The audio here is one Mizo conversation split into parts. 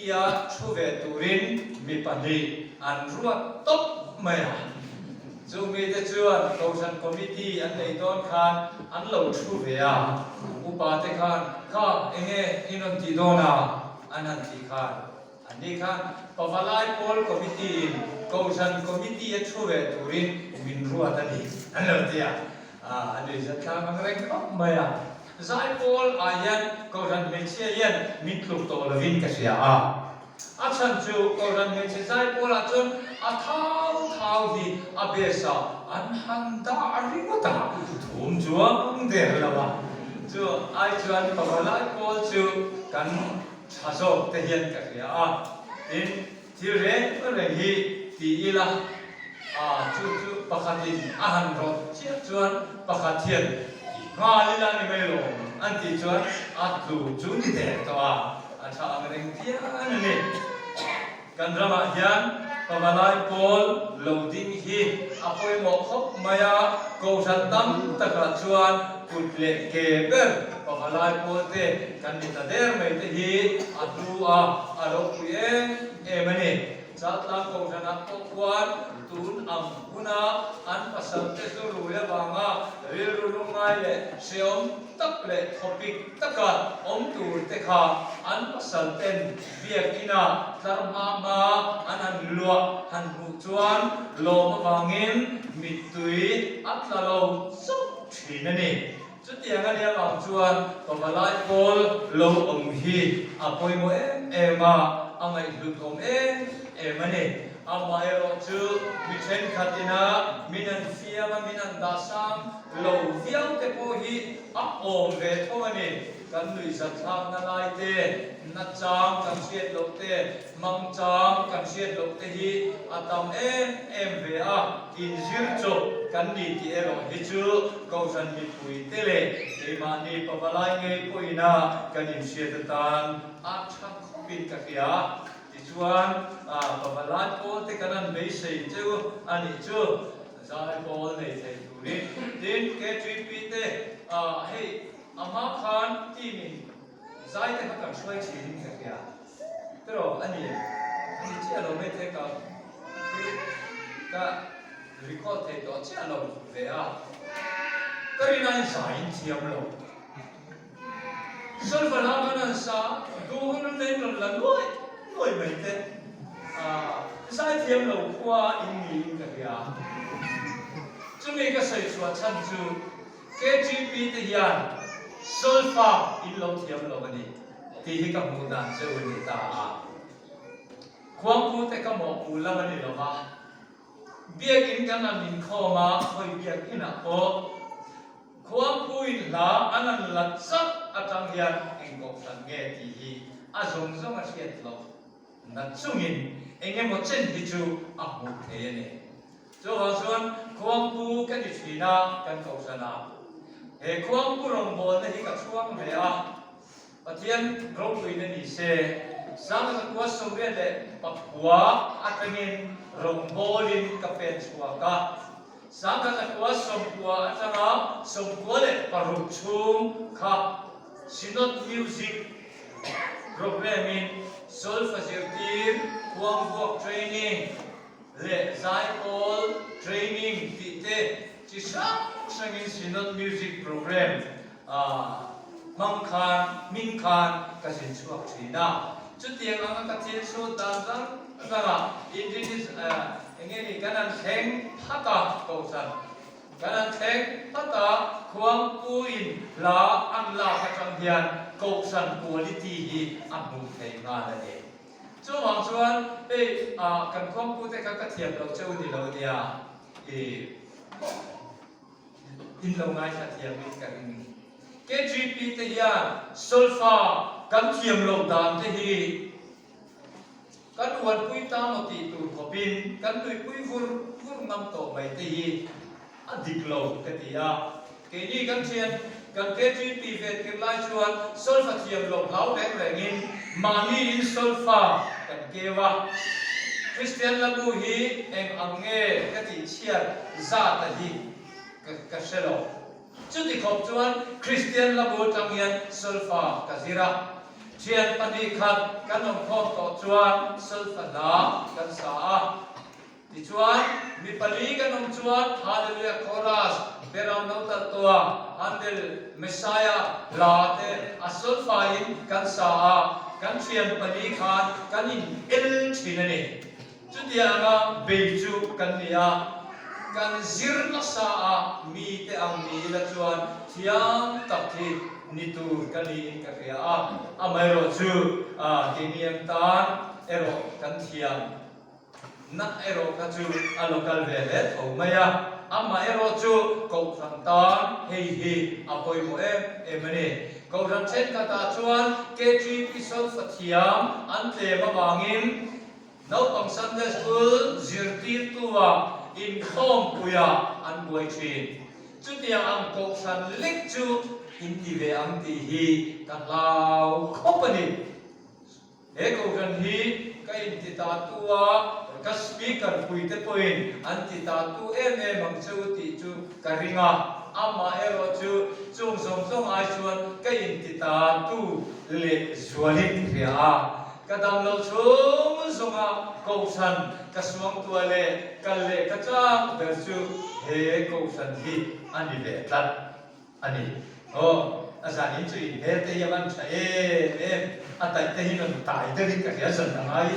Committee-a thu ve turin mi pahnih an ruat tawp mai a. Chu mite chuan Kohhran Committee an nei dawn khan an lo thu ve a, upate khan, Kha, enge i rawn tih dawn a? an han tih khan. Anni khan Pavalai Pawl Committee-in Kohhran Committee-a thu ve turin min ruat a ni, an lo ti a. A nuihzat thlak ang reng khawp mai a. Zaipawl ah hian Kohhran hmeichhia hian min tluk tawh lovin ka hria a. A chhan chu Kohhran hmeichhe zaipawl ah chuan a thau thau hi a base ah an han dah ringawt a, thum chuang der lo a. Chu ai chuan Pavalai pawl chu kan tha zawk te hian ka hria a. Tin, Thil reng reng hi ti ila, a chu chu pakhatin a han rawt chiah chuan pakhat hian ti nghal ila ni mai lo an tih chuan a tlu chu ni der tawh a, a tha ang reng phian a ni. Kan ramah hian pavalai pawl lo ding hi a pawimawh khawp mai a, kohhran tam takah chuan kut leh ke ber pavalai pawl te kan ni ta der mai te hi a hlu a, a ropui em em a ni. Chaltlang kohhranah pawh khuan tun ang huna an pasal te zu rui avanga rilru lungngai leh hrehawm tak leh thawpik taka awm tur te kha an pasal ten biakina tlar hma hma an han luah han hmuh chuan lawm avangin mittui a tla lo chauh thin a ni. Chutiang a nia vang chuan pavalai pawl lo awm hi a pawimawh em em a, a ngaihhlut awm em em a ni. Amaherawh chu mi thenkhat ina min an fiam a, min an dahsang lo viau te pawh hi a awm ve tho a ni. Kan nuihzat thlakna lai te, nachang kan hriat loh te, Hmangchang kan hriat loh te hi a tam em em ve a, inzir chawp kan ni tih erawh hi chu Kohhran mipui te leh keimahni pavalai ngei pawhina kan inhriat atan a tha khawpin ka hria. Tichuan, pavalai pawl te kan han beisei cheu a nih chu, zai pawl nei thei turin. Tin, KTP te, hei a hma khan team in zai te kha kan hruai thin in ka hria. Tiraw a ni a ni chiah lo mai thei ka ka record thei tawh chiah lo ve a, ka rin aiin zaiin thiam lo. Solfa lam an an sa duh hun an nei rawn la nuai nuai mai te zai thiam lo khua in niin ka hria. Chumi ka sawi chhuah chhan chu KGP te hian solfa in lo thiam lo a ni. Tih hi ka hmuh dan cheu a ni ta a. Khuangpu te ka mawhpuh lam a ni lo va, biakinn kan han inkhawm a, khawi biakinnah pawh Khuangpuin hla an han la chak atang hian eng kohhran nge tih hi a zawng zawng a hriat loh nachungin eng emaw chen hi chu a hmuh thei a ni. Chuvang chuan Khuangpu ka ti thin a, kan kohhran ah. He Khuangpu rawngbawlna hi ka chhuang hle a, Pathian ropuina ni se, Sangzakua 89 atangin rawngbawlin ka pen chhuak a, Sangzakua 90 atanga 96 chhung kha Synod Music Programme-in Solfa zirtir, Khuangvuak Training, leh zaipawl training tih te chi hrang hrangin Synod Music Programme hmang khan hming khan ka zin chhuak thin a. Chutiang anga ka thil chhut dan rang rangah Indigenous eng nge ni kan han thleng phat a kohhran kan han thleng phat a Khuangpuiin hla an lak atang hian kohhran quality hi a hmuh theih nghal a ni. Chuvang chuan hei ah kan khuangpu te kha ka thiam lo cheu ni lo nia i in lo ngaithla thiam in ka ring. KGP te hian solfa kan thiam loh dan te hi kan uanpui ta maw tih tur khawpin kan nuihpui vur vur ngam tawh mai te hi A dik lo ka ti a. Keini kan thian, kan KTP ve tir lai chuan solfa thiam loh hlau reng rengin mahni in solfa kan keu a. Kristian labu hi eng ang nge ka tih chhiat zat a hi ka ka hre lo. Chuti khawp chuan Kristian labu atang hian solfa ka zir a. Thian 2 khat kan awm khawm tawh chuan solfa hla kan sa a. Tichuan, mi pali kan awm chuan Hallelujah Chorus, Beram lo talh tuah, Handel, Messiah hla te a solfain kan sa a, kan thian pali khan kan in el thin a ni. Chutianga bei chu kan ni a, kan zir nasa a mite ang ni ila chuan thiam tak hi ni tur ka niin ka hria a, amaherawh chu keini ang tan erawh kan thiam na erawh kha chu a lo kal ve hle tho mai a, amaherawh chu kohhran tan hei hi a pawimawh em em a ni. Kohhran thenkhatah chuan KTP solfa thiam an tlem avangin Naupang Sunday School zirtirtu-ah inkhawmpuiah an buai thin. Chutiang ang kohhran lek chu in ti ve ang tih hi ka hlau khawp a ni. He kohhran hi ka inti tatu a, ka speaker puite pawhin an ti tatu em em ang chu tih chu ka ring a. Amaherawh chu chung zawng zawng ai chuan ka inti tatu leh zualin ka hria a. Ka dam lo chung zawnga Kohhran ka suangtua leh kal leh ka chak ber chu he Kohhran hi a ni ve tlat a ni. Aw, a zan in chu in hmel te hi a van tha em em, a taih te hi rawn tai deuhin ka hria zan a ngai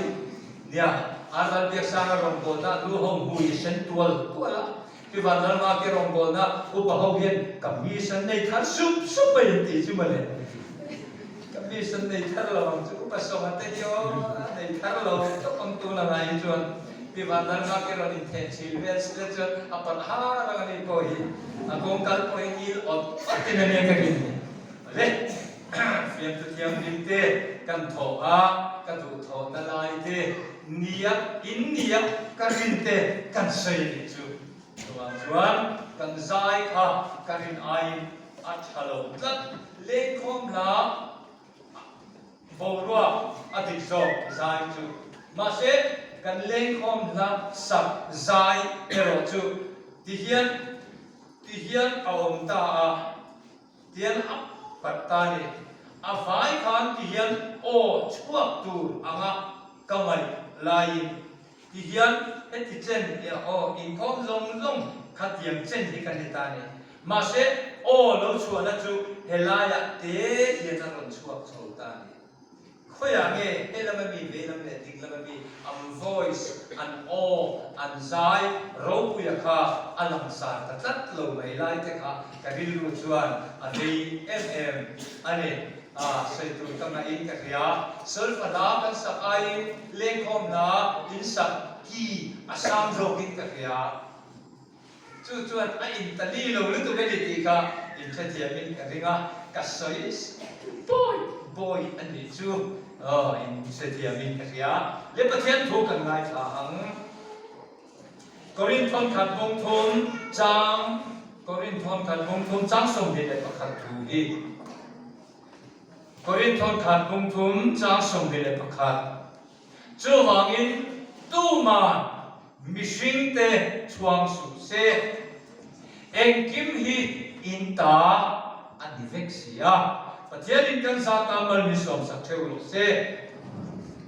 nia. Arval Biaksanga rawngbawlna lu ho hmui a sen tual tual a, Ivan Lalmake rawngbawlna upa ho hian kamis an nei thar sup sup a intih chu mawle. Kamis an nei thar lo ang chu upa Sawma te hi aw a nei thar lo tawp ang tun a ngai hi chuan Ivan Lalmake rawn intheh chhil vel si te chuan a palh har ang a ni pawh hi a kawng kal pawh hi ngil awt awt in a nia ka rin ni. Mawle fiamthu thianghlim te kan thawh a ka duhthawhna lai te nia in nia ka rin te kan sawi nih chu. Chuvang chuan kan zai kha ka rin aiin a tha lo tlat. Lengkhawm hla boruak a dik zawk zai chu. Mahse kan lengkhawm hla sak zai erawh chu tihian tihian a awm ta a. Tian a pat ta ni. A vai khan ti hian aw chhuak tur anga ka ngaih laiin ti hian heti chen i aw inkhawm zawng zawng kha tiang chen hi ka ni ta ni. Mahse aw lo chhuahna chu helaiah te hian a rawn chhuak chho ta ni. Khawiah nge he lam ami, vei lam leh ding lam ami an voice, an aw, an zai ropuia kha a langsar ta tlat lo mai lai te kha ka rilru chuan a vei em em a ni. A sawi tur ka ngaih in ka hria. Solfa hla kan sak aiin lengkhawm hla in sak ki a sang zawkin ka hria. Chu chuan a intali lo lutuk a ni tih kha inhrethiamin ka ring a, ka sawi bawi bawi a nih chu inhrethiamin ka hria. Le Pathian thu kan ngaithla ang. Korinth thawnkhat bungthum chang Korinth thawnkhat bungthum chang 21 thu hi. Korinth thawnkhat bungthum chang 21. Chuvangin tuman mihringte chhuang suh se, engkim hi in ta a ni vek si a, Pathianin kan zata mal min sawmsak theuh rawh se.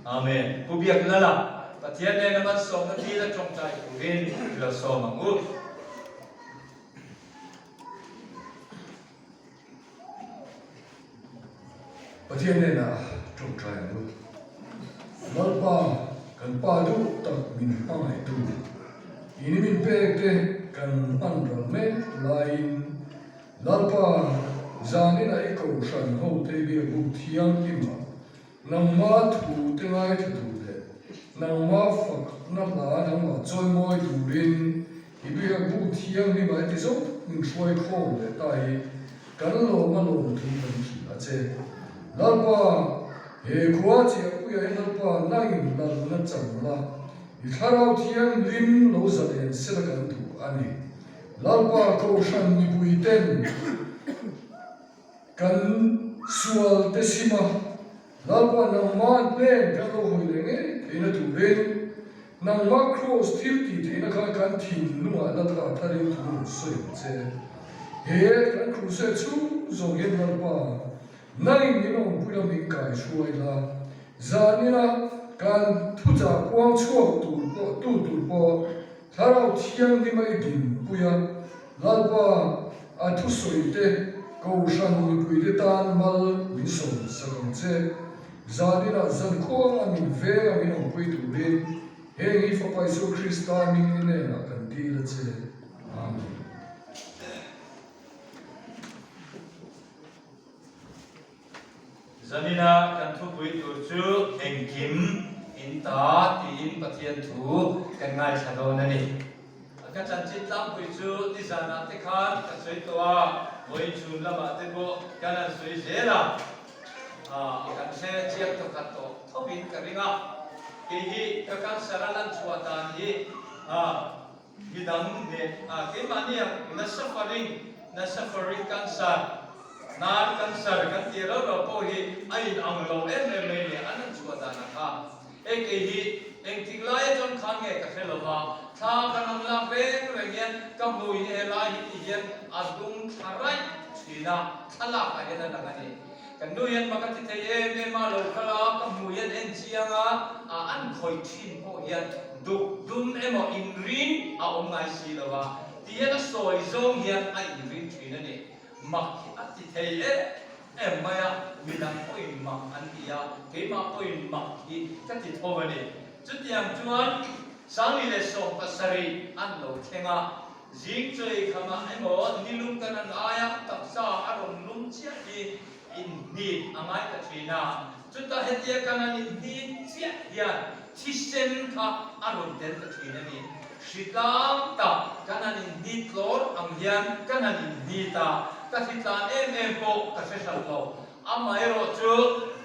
Amen. Pu Biak Lala, Pathian nena malsawmna dil a tawngtai turin i lo sawm ang u. Pathian hnenah tawngtai ang u. Lalpa, kan Pa duh tak min hmangaihtu, in min pek te kan hman ral mek laiin, Lalpa, zaninah i kohhran hote i biakbuk thianghlimah Nangma thu te ngaithla tur leh nangma fakna hla nangmah chawimawi turin i biakbuk thianghlim ah heti zawk min hruai khawm leh ta hi kan lawm a lawm thu kan hrilh a che. Lalpa, he khua chiahpuiah hi Lalpa nangin lalna chang la, i thlarau thianghlim lo zalen sela kan duh a ni. Lalpa Kohhran mipui ten. Kan sual te sim a, Lalpa nangmah hnen kan lo hawi leh ngei theihna turin nangmah Kraws thil tih theihna khan kan thinlungah Lalpa tharin thu rawn sawi ang che. He kan crusade chhung zawng hian Lalpa. Nangin min awmpui la min kai hruai la, zanina kan thuchah puang chhuak tur pawh tu tur pawh Thlarau Thianghlim a i dinpui a, Lalpa a thusawi te Kohhran mipuite tan mal min sawm sak ang che. Zanina zankhua a min veng a min awmpui turin heng hi Fapa Isua Krista hming hnenah kan dil a che. Amen. Zanina kan thupui tur chu engkim in ta tiin Pathian thu kan ngaithla dawn a ni. Ka chanchin tlangpui chu nizanah te khan ka sawi tawh a, vawiin chhun lamah te pawh kan han sawi zel a, kan hre chiang thawkhat tawh thawkin ka ring a. Kei hi ka cancer a lan chhuah dan hi Midang nen a keimahni ang na suffering, na suffering cancer, hnar cancer kan tih rauh rauh pawh hi a in ang lo em em mai nia an han chhuah dan ang kha. Hei kei hi engtik lai atang khan nge ka hre lo va, thla kan han lak reng reng hian ka hmui hi helai hi ti hian a dum thla raih thin a, thlalak ah hian a lang a ni. Kan nu hian mak a ti thei em em a, lo kal a, ka hmui hian en chiang a, an khawih thin pawh hian duk dum emaw inrin a awm ngai si lo a, ti hian a sawi zawng hian a inrin thin a ni. Mak hi a ti thei em em mai a, midang pawhin mak an ti a, keimah pawhin mak hi ka ti tho a ni. Chutiang chuan Sangli leh 17 an lo thleng a, Zing chawi khamah emaw nilum kan an aia taksa a rawn lum chiah hi inhnit a ngai ta thin a, chutah hetia kan an inhnit chiah hian thisen kha a rawn tel ta thin a ni. Hritlang tak kan han inhnit tlawr ang hian kan han inhnit a, ka hritlan em em pawh ka hre hran lo. Amaherawhchu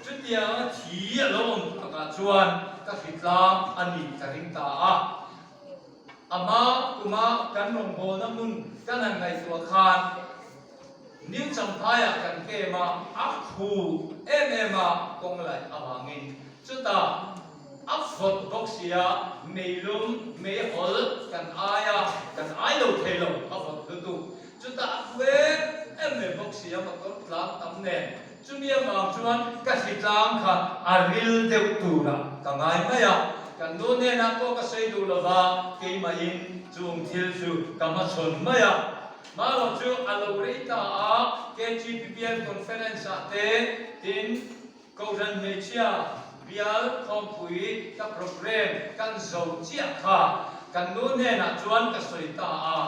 chutianga thi a lo awm takah chuan ka hritlang a nih ka ring ta a. A hma kuma kan rawngbawlna hmun kan han ngaihtuah khan New Champhaiah kan kem a, a khu em em a kawng laih avangin chutah a vawt bawk si a, meilum, meihawl kan ai a, kan ai lo thei lo, a vawt lutuk. Chutah a khu em em mai bawk si a, motor tlang tam nen. Chumi avang chuan ka hritlang kha a ril deuh turah ka ngai mai a, kan nu hnenah pawh ka sawi duh lova, keimahin chung thil chu ka hmachhawn mai a. Hmarawh chu a lo rei ta a, KGPPL Conference ah te tin Kohhran hmeichhia bial khawmpui ka programme kan zo chiah kha kan nu hnenah chuan ka sawi ta a.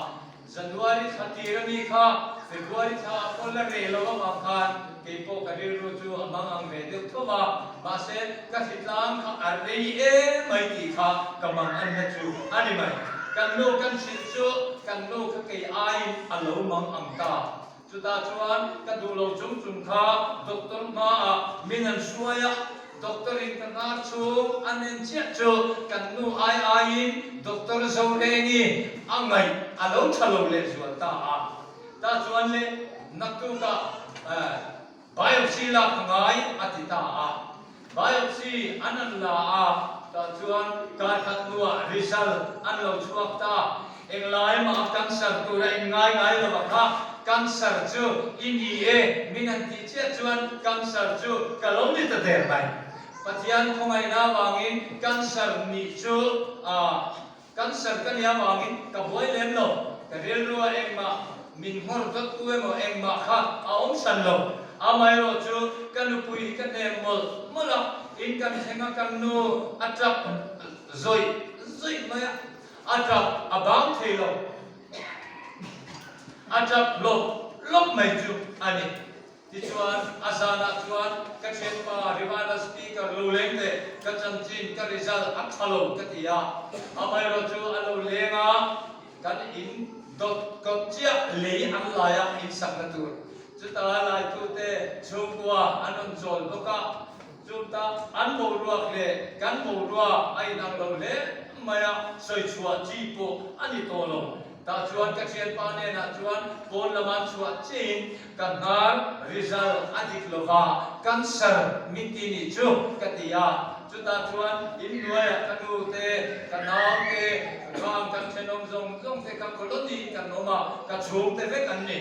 January thla tir a mi kha February thla ah pawh la reh lo avang khan kei pawh ka rilru chu a mang ang ve deuh tho a, mahse ka hritlang kha a rei em mai tih kha ka mang anna chu a ni mai. Kan nu kan hrilh chu kan nu kha kei aiin a lo mang ang ta. Chutah chuan ka duh lo chung chung kha doctor hmaah min an hruai a, doctor in ka hnar chhung an en chiah chu kan nu ai aiin doctor Zorengi a ngaih a lo tha lo leh zual ta a. Tah chuan le naktukah biopsy lak a ngai a ti ta a. Biopsy an an la a, tah chuan kar khat hnuah result an lo chhuak ta. Englai mah a cancer tur a inngai ngai lo a kha, cancer chu i ni e min han tih chiah chuan cancer chu ka lo ni ta der mai. Pathian khawngaihna avangin cancer nih chu a Cancer ka nia vangin ka buai lem lo, ka rilrua engmah min nghawr dawt tu emaw engmah kha a awm san lo. Amaherawh chu ka nupui hi ka hnem mawlh mawlh a, in kan thleng a kan nu a tap zawih zawih mai a, a tap a bang thei lo, a tap lawp lawp mai chu a ni. Tichuan, a zanah chuan ka thianpa Revival Speaker lo leng teh, ka chanchin, ka result a tha lo ka ti a. Amaherawh chu a lo leng a, kan in dawt kawt chiah lei an lai a, in sakna tur. Chuta laitute chhungkua an rawn chawl bawk a, chuta an boruak leh kan boruak a inang lo hle mai a, sawi chhuah chi pawh a ni tawh lo. Tah chuan ka thianpa hnenah chuan pawn lama chhuah chiin ka hnar result a dik lova cancer min ti nih chu ka ti a. Chutah chuan inhnuaiah ka nu te, ka nau te, ka khang kan thenawm zawng zawng te ka colony kan awm a, ka chhungte vek an ni.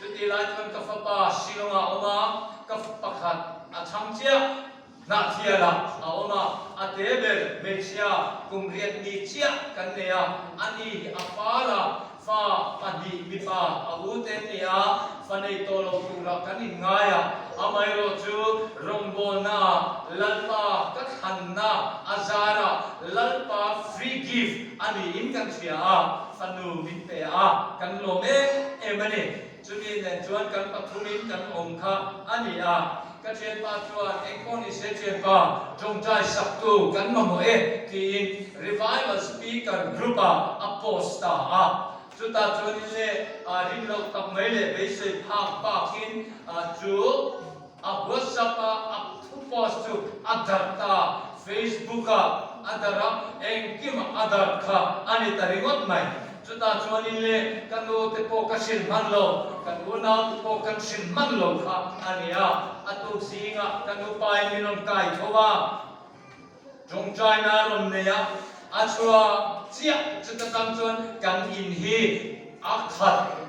Chutih lai chuan ka fapa Shillong ah a awm a, ka pakhat a chhang chiah. Hnahthialah a awm a, a te ber hmeichhia kum riat mi chiah kan nei a, ani hi a far a, fa pahnih mipa a u te an ni a, fa nei tawh lo turah kan inngai a, amaherawh chu rawngbawlna ah Lalpa ka thlanna a zarah Lalpa free gift a niin kan hria a, fanu min pe a, kan lawm em em a ni. Chumi nen chuan kan pathumin kan awm kha a ni a. Ka thianpa chuan, Engpawh ni se thianpa, tawngtai saktu kan mamawh e, tiin Revival Speaker Group-ah a post ta a. Chutah chuan in leh rin loh tak mai leh beisei phak bakin chu A WhatsApp-a a thu post chu a darh ta, Facebook-a a darh a, engkimah a darh kha a ni ta ringawt mai. Chutah chuanin le ka nu te pawh ka hrilh hman lo, kan unau te pawh kan hrilh hman lo kha a ni a. A tuk zingah ka nu pain min rawn kai tho a, tawngtaina a rawn nei a, a chhuah chiah. Chuta tang chuan kan in hi a khat.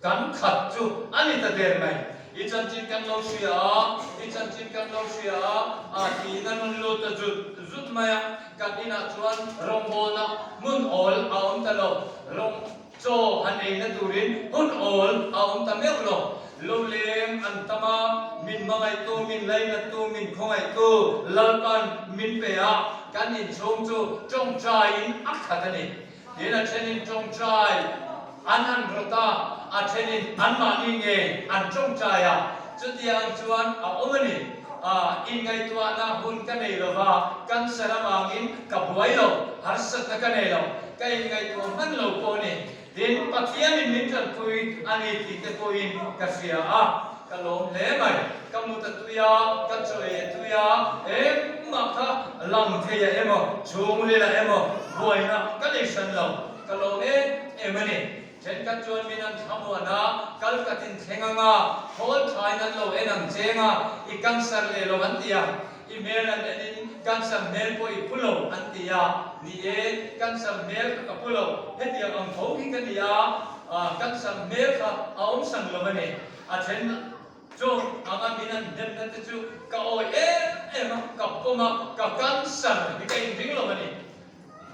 Kan khat chu a ni ta der mai. I chanchin kan lo hria a, i chanchin kan lo hria a, a tiin a rawn lut ta zut zut mai a. Kan inah chuan rawngbawlna hmun awl a awm ta lo, rawng chaw han eina turin hun awl a awm ta meuh lo. Lo leng an tam a, min hmangaihtu, min lainattu, min khawngaihtu Lalpan min pe a, kan inchhung chu tawngtaiin a khat a ni. Tin, a thenin tawngtai an han rawt a, a thenin anmahni ngei an tawngtai a, chutiang chuan a awm a ni. Inngaihtuahna hun ka nei lo va, cancer avangin ka buai lo, harsatna ka nei lo, ka inngaihtuah hman lo pawh a ni. Tin, Pathianin min tanpui a ni tih te pawhin ka hria a, ka lawm hle mai. Ka mut a tui a, ka chaw ei a tui a, engmah kha lang thei a emaw, chhungril a emaw buaina ka nei hran lo, ka lawm em em a ni. Thenkhat chuan min an thlamuan a, kal ka tin thleng ang a, khawl thain an lo en ang cheng a, i cancer leh lo an ti a, i hmel an enin cancer hmel pawh i pu lo an ti a, ni e, cancer hmel kha ka pu lo, hetiang ang tho hi ka ni a, cancer hmel kha a awm san lo a ni, a then. Chung anga min an hnemna te chu ka awi em em a, ka pawm a, ka cancer hi ka inring lo a ni.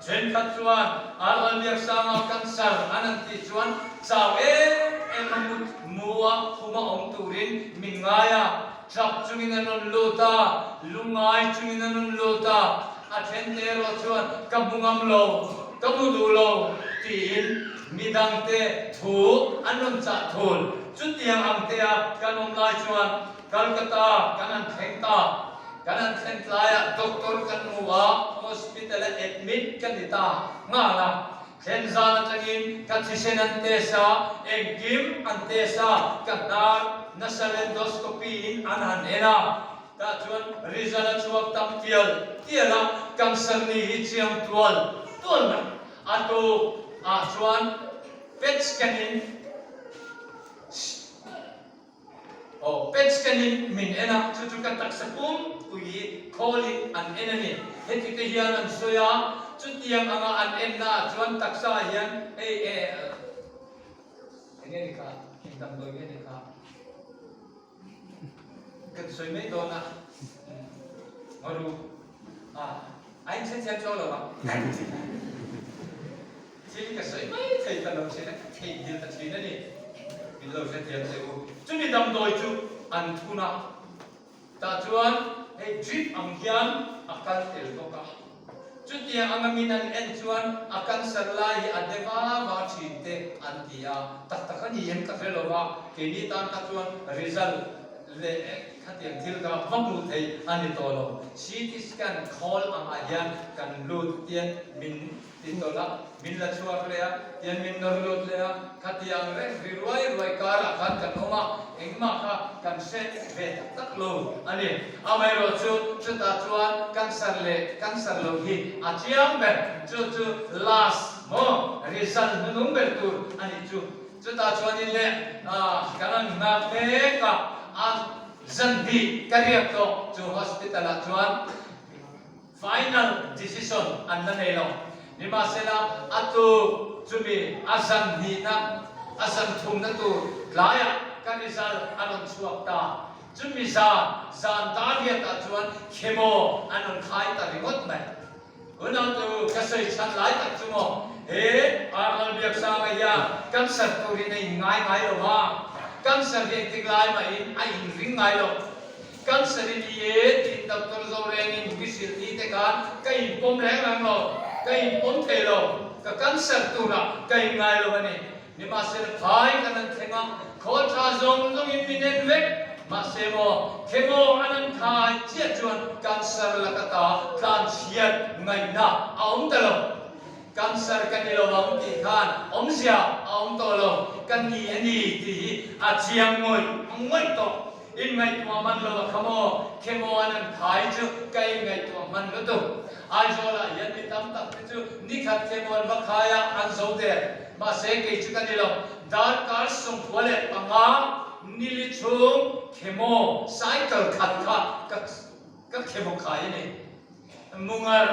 Thenkhat chuan Arlalbiaksanga cancer an an tih chuan chau em em a mut mu a khuma awm turin min ngai a, tap chungin an rawn lut a, lungngai chungin an rawn lut a, a then te erawh chuan ka hmu ngam lo, ka hmu duh lo tiin midangte thu an rawn chah thul. Chutiang ang tea kan awm lai chuan Calcutta kan han thleng ta. Kan han thlen tlaiah doctor kan hmu a, hospital a admit ka ni ta nghal a. Thlen zan atangin ka thisen an test a, engkim an test a, ka hnar nasal endoscopy in an han en a. Tah chuan result a chhuak tam tial tial a, cancer ni hi chiang tual tual mai. A tuk ah chuan PET scan in Aw PET scan in min en a, chu chu ka taksa pumpui khawl in an en a ni. Heti te hian an sawi a, chutiang anga an en na ah chuan taksa ah hian hei eh enge ni kha, eng damdawi nge ni kha? Kan sawi mai dawn a, Ngaru a a inchhe thiam chuang lo ang. Thil ka sawi mai thei ta lo thin a, ka theihnghilh ta thin a ni. Min lo hrethiam teh u. Chumi damdawi chu an thun a, tah chuan hei drip ang hian a kal tel bawk a. Chutiang anga min an en chuan a cancer lai hi a de va va thin te an ti a, tak tak a ni em ka hre lo va, keini tan kha chuan result leh khatiang thil kha va hmuh theih a ni tawh lo. CT scan khawl angah hian kan lut tian min Ti tawlh a, min la chhuak leh a, tian min nawr lut leh a, khatiang reng ri ruai ruai karah khan kan awm a, engmah kha kan hre ve tak tak lo a ni. Amaherawh chu chutah chuan cancer leh cancer lo hi a chiang ber, chu chu last maw result hnunung ber tur a nih chu. Chutah chuanin leh kan rawn nghak mek a, a zan hnih ka riak tawh chu hospital ah chuan, Final decision an la nei lo. Nimahsela, a tu chumi a zan hnihna, a zan thumna tur tlaiah. ka result a rawn chhuak ta. Chumi zan, zan darriatah chuan chemo an rawn khai ta ringawt mai. Unautu ka sawi chhan lai tak chu maw, he Arnold Biaksanga hian cancer turin a in ngai ngai lo va, cancer hi engtik lai mahin a in ring ngai lo. Cancer i ni e tiin doctor zo rengin mi hrilh ni te khan ka in pawm reng reng lo, ka in pawm thei lo, ka cancer turah ka in ngai lo a ni. Nimahsela phai kan an thleng a, khawl tha zawng zawngin min en vek. Mahse maw, chemo an an khai chiah chuan cancer laka ta tlanchhiat ngaihna a awm ta lo. Cancer ka ni lo ang tih khan awmzia a awm tawh lo, ka ni a ni tih hi a chiang ngawih ngawih tawh. Inngaihtuah hman lo a kha maw, chemo an an khai chu ka inngaihtuah hman lutuk. Aizawlah hian mi tam tak te chu nikhat chemo an va khai a, an zo der. Mahse kei chu ka ni lo, darkar 65 nili chhung chemo cycle khat kha ka ka chemo khai a ni. Mu ngar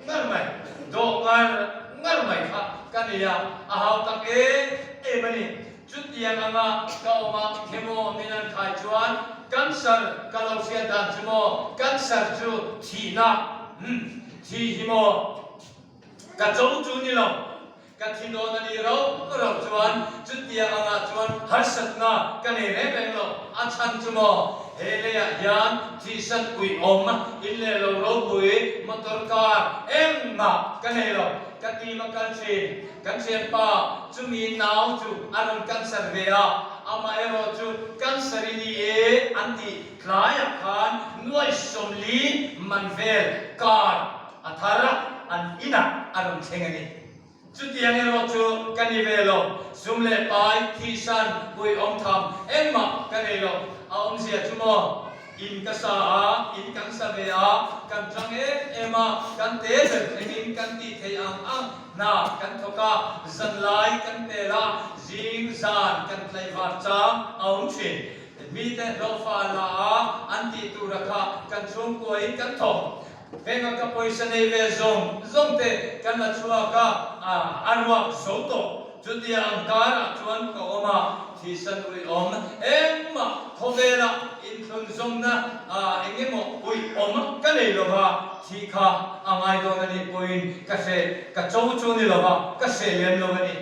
ngar mai, dawh ngar ngar mai kha ka ni a, a hau tak em em a ni. Chutiang anga ka awm a, chemo min an khai chuan cancer ka lo hriat dan chu maw, cancer chu thihna, umm, thih hi maw ka cho chu ni lo. Ka thi dawn a nih rauh rauh chuan chutiang angah chuan harsatna ka nei reng reng lo. A chhan chu maw, he leiah hian thihsan uiawm, in leh lo ropui, motor car engmah ka nei lo. Ka team a kal thin. Kan thianpa chumi nau chu a rawn cancer ve a, amaherawh chu cancer i ni e an tih tlaiah khan nuai 40 man vel car A thar a, an inah a rawn thleng a ni. Chutiang erawh chu ka ni ve lo, sum leh pai, thihsan, pui awm tham engmah ka nei lo. A awmzia chu maw, in ka sa a, in kan sa ve a, kan tang em em a, kan te ber thlengin kan tih theih ang ang hna kan thawk a, zanlai kan pel a, zing zan kan tlaivar chang a awm thin. Mite hlawhfa la a, an tih tura kha kan chhungkuain kan thawk. Venga ka pawisa nei ve zawng zawng te kan la chhuak a, a ruak zo tawh. Chutia ang karah chuan ka awm a, thisan uiawm engmah khawvela inthlunzawmna eng emaw uiawm ka nei lo va, thih kha a ngai dawn a nih pawhin ka hre, ka cho chu ni lo va, ka hre lem lo a ni.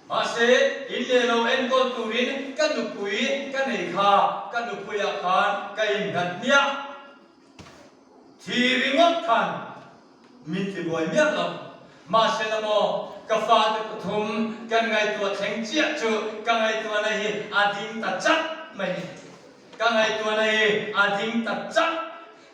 Mahse, in leh lo enkawl turin ka nupui ka nei kha, ka nupuiah khan ka innghat hmiah. Thi ringawt khan min ti buai miah lo. Mahse la maw, ka fate pathum kan ngaihtuah thleng chiah chu ka ngaihtuahna hi a ding ta chat mai ni. Ka ngaihtuahna hi a ding ta chat.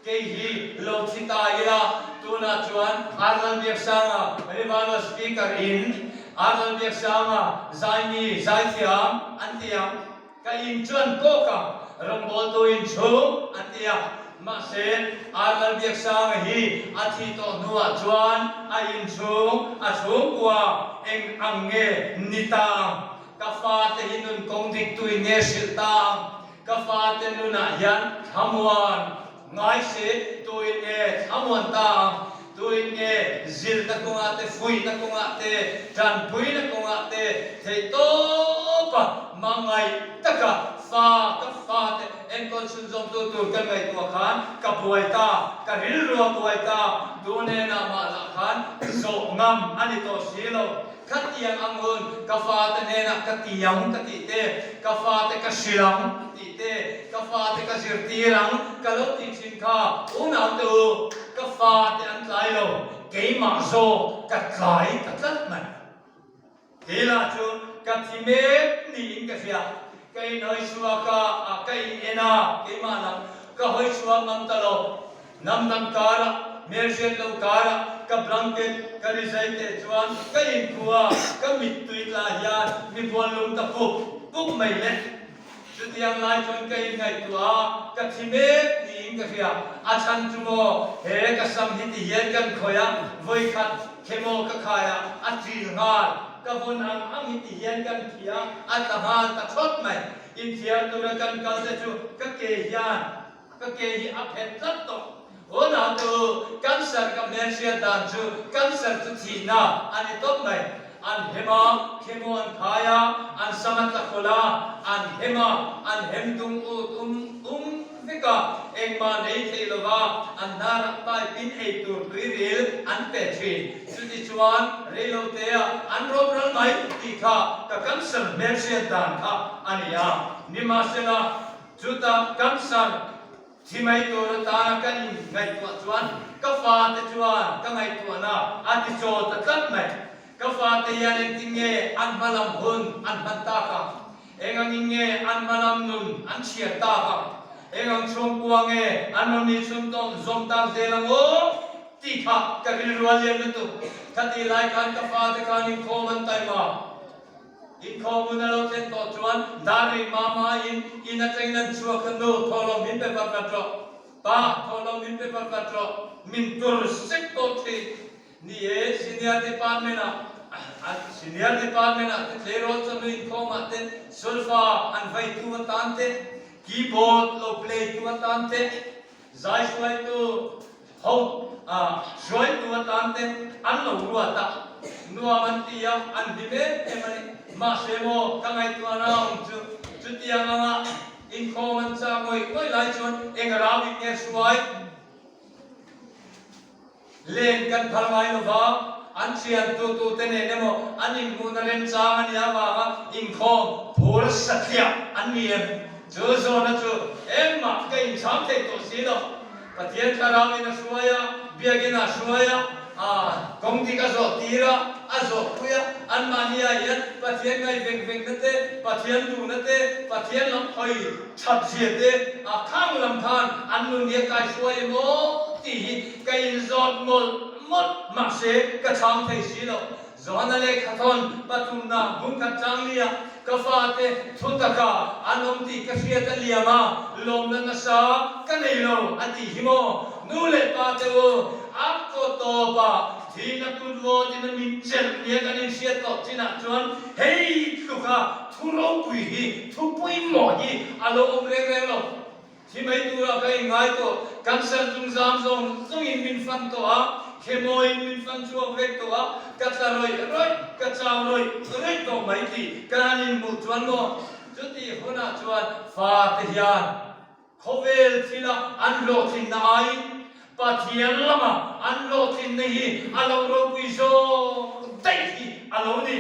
Kei hi lo thi ta ila, tunah chuan Arnold Biaksanga Revival Speaker in Arnold Biaksanga zaimi zaithiam an ti ang. Ka in chuan kawk a, rawngbawltu in chhung an ti a, mahse Arnold Biaksanga hi a thih tawh hnuah chuan a in chhung a chhungkua eng ang nge ni ta ang? Ka fate hi nun kawng dik tuin nge hrilh ta ang? Ka fate nunah hian thlamuan Ngai se, tuin nge thlamuan ta ang? Tuin nge zilhna kawngah te, fuihna kawngah te, tanpuina kawngah te theihtawpa hmangaih taka fa ka fate enkawl chhunzawmtu tur kan ngaihtuah khan ka buai ta, ka rilru a buai ta, tu hnenah mah lah khan zawh ngam a ni tawh si lo. Khatiang ang hun ka fate hnenah ka ti ang ka tih te, ka fate ka hrilh ang ka tih te, ka fate ka zirtir ang ka lo tih thin kha unaute u, ka fate an tlai lo, keimah zawk ka tlai ta tlat mai. Kei lah chu ka thi mek niin ka hria, ka inhawi chhuak a, ka in en a, keimah lam ka hawi chhuak ngam ta lo. Hnam dang karah, hmelhriat lo karah ka blanket ka rizai teh chuan ka inphu a, ka mittui tla hian mi buan lung ta pup pup mai le. Chutiang lai chuan ka inngaihtuah a, ka thi mek niin ka hria. A chhan chu maw, he ka sam hi ti hian kan khawih a, vawikhat chemo ka khai a, a ṭil nghal. Ka vun ang ang hi ti hian kan thi a, a tla nghal ta thawt mai. Inthiar tura kan kal te chu ka ke hian Ka ke hi a phet tlat tawh. Unau tu, cancer ka hmelhriat dan chu cancer chu thihna a ni tawp mai. An hem a, chemo an khai a, an sam a tla khawlh a, an hem a, an hem dung ut um um vek a, engmah an ei thei lova, an hnarah pipe in ei tur tuiril an pe thin. Chutichuan reilotea an rawp ral mai tih kha ka cancer hmelhriat dan kha a ni a. Nimahsela, chutah cancer Thi mai tur atana ka in ngaihtuah chuan ka fate chuan ka ngaihtuahna a ti chawl ta tlat mai. Ka fate hian engtin nge an hma lam hun an hman tak ang? Eng angin nge an hma lam nun an chhiar tak ang? Eng ang chhungkua nge an rawn ni chhun tawn zawm tak zel ang aw? tih kha ka rilru a lian lutuk. Khatih lai khan ka fate khan inkhawm an taima. Inkhawm hun a lo thlen tawh chuan Darlei mama in in atangin an chhuak a, Nu, thawhlawm min pe vat vat rawh. Pa, thawhlawm min pe vat vat rawh. Min tur sek tawh thin. Ni e, Senior Department ah, Senior Department ah te tleirawl chawhnu inkhawm ah te solfa an vai tu atan te, keyboard lo play tu atan te, Zai hruaitu ho hruaitu atan te an lo ruat a, nuam an ti a, an hlim em em a ni. Mahse maw ka ngaihtuahna awm chu chutiang anga inkhawm an chak ngawih ngawih lai chuan eng rauin nge hruai? Len kan phal ngai lo va, an thian tu tu te nen emaw an inhmuhna remchang a nih avanga inkhawm phur satliah an ni em? Chu zawhna chu engmah ka inchhang thei tawh si lo. Pathian thlarauin a hruai a, biakin a hruai a, kawng dik a zawh tir a, a zawh pui a, anmahniah hian Pathian ngaih veng vengna te, Pathian duhna te, Pathian lam hawi that zia te a khang lam khan an nun hi a kaihruai em aw tih hi ka inzawt mawlh mawlh mahse ka chhang thei si lo. Johana lehkhathawn pathumna bungkhat changlia ka fate thu taka an awm tih ka hriat a liam a, lawmna nasa ka nei lo a tih hi maw? Nu leh pa te u, a kaw tawpah thihna kut vawtin a min chelh nia kan inhriat tawh chinah chuan hei tluka Thu ropui hi, thu pawimawh hi a lo awm reng reng lo. Thi mai tura ka inngai tawh, cancer zungzam zawng zawngin min fan tawh a, khemawiin min fan chhuak vek tawh a, ka tla rawih rawih, ka chau rawih rawih tawh mai tih ka han inhmuh chuan maw? Chutih hunah chuan fate hian khawvel thila an hlawhtlinna aiin Pathian lama an hlawhtlinna hi a lo ropui zawk daih hi a lo ni.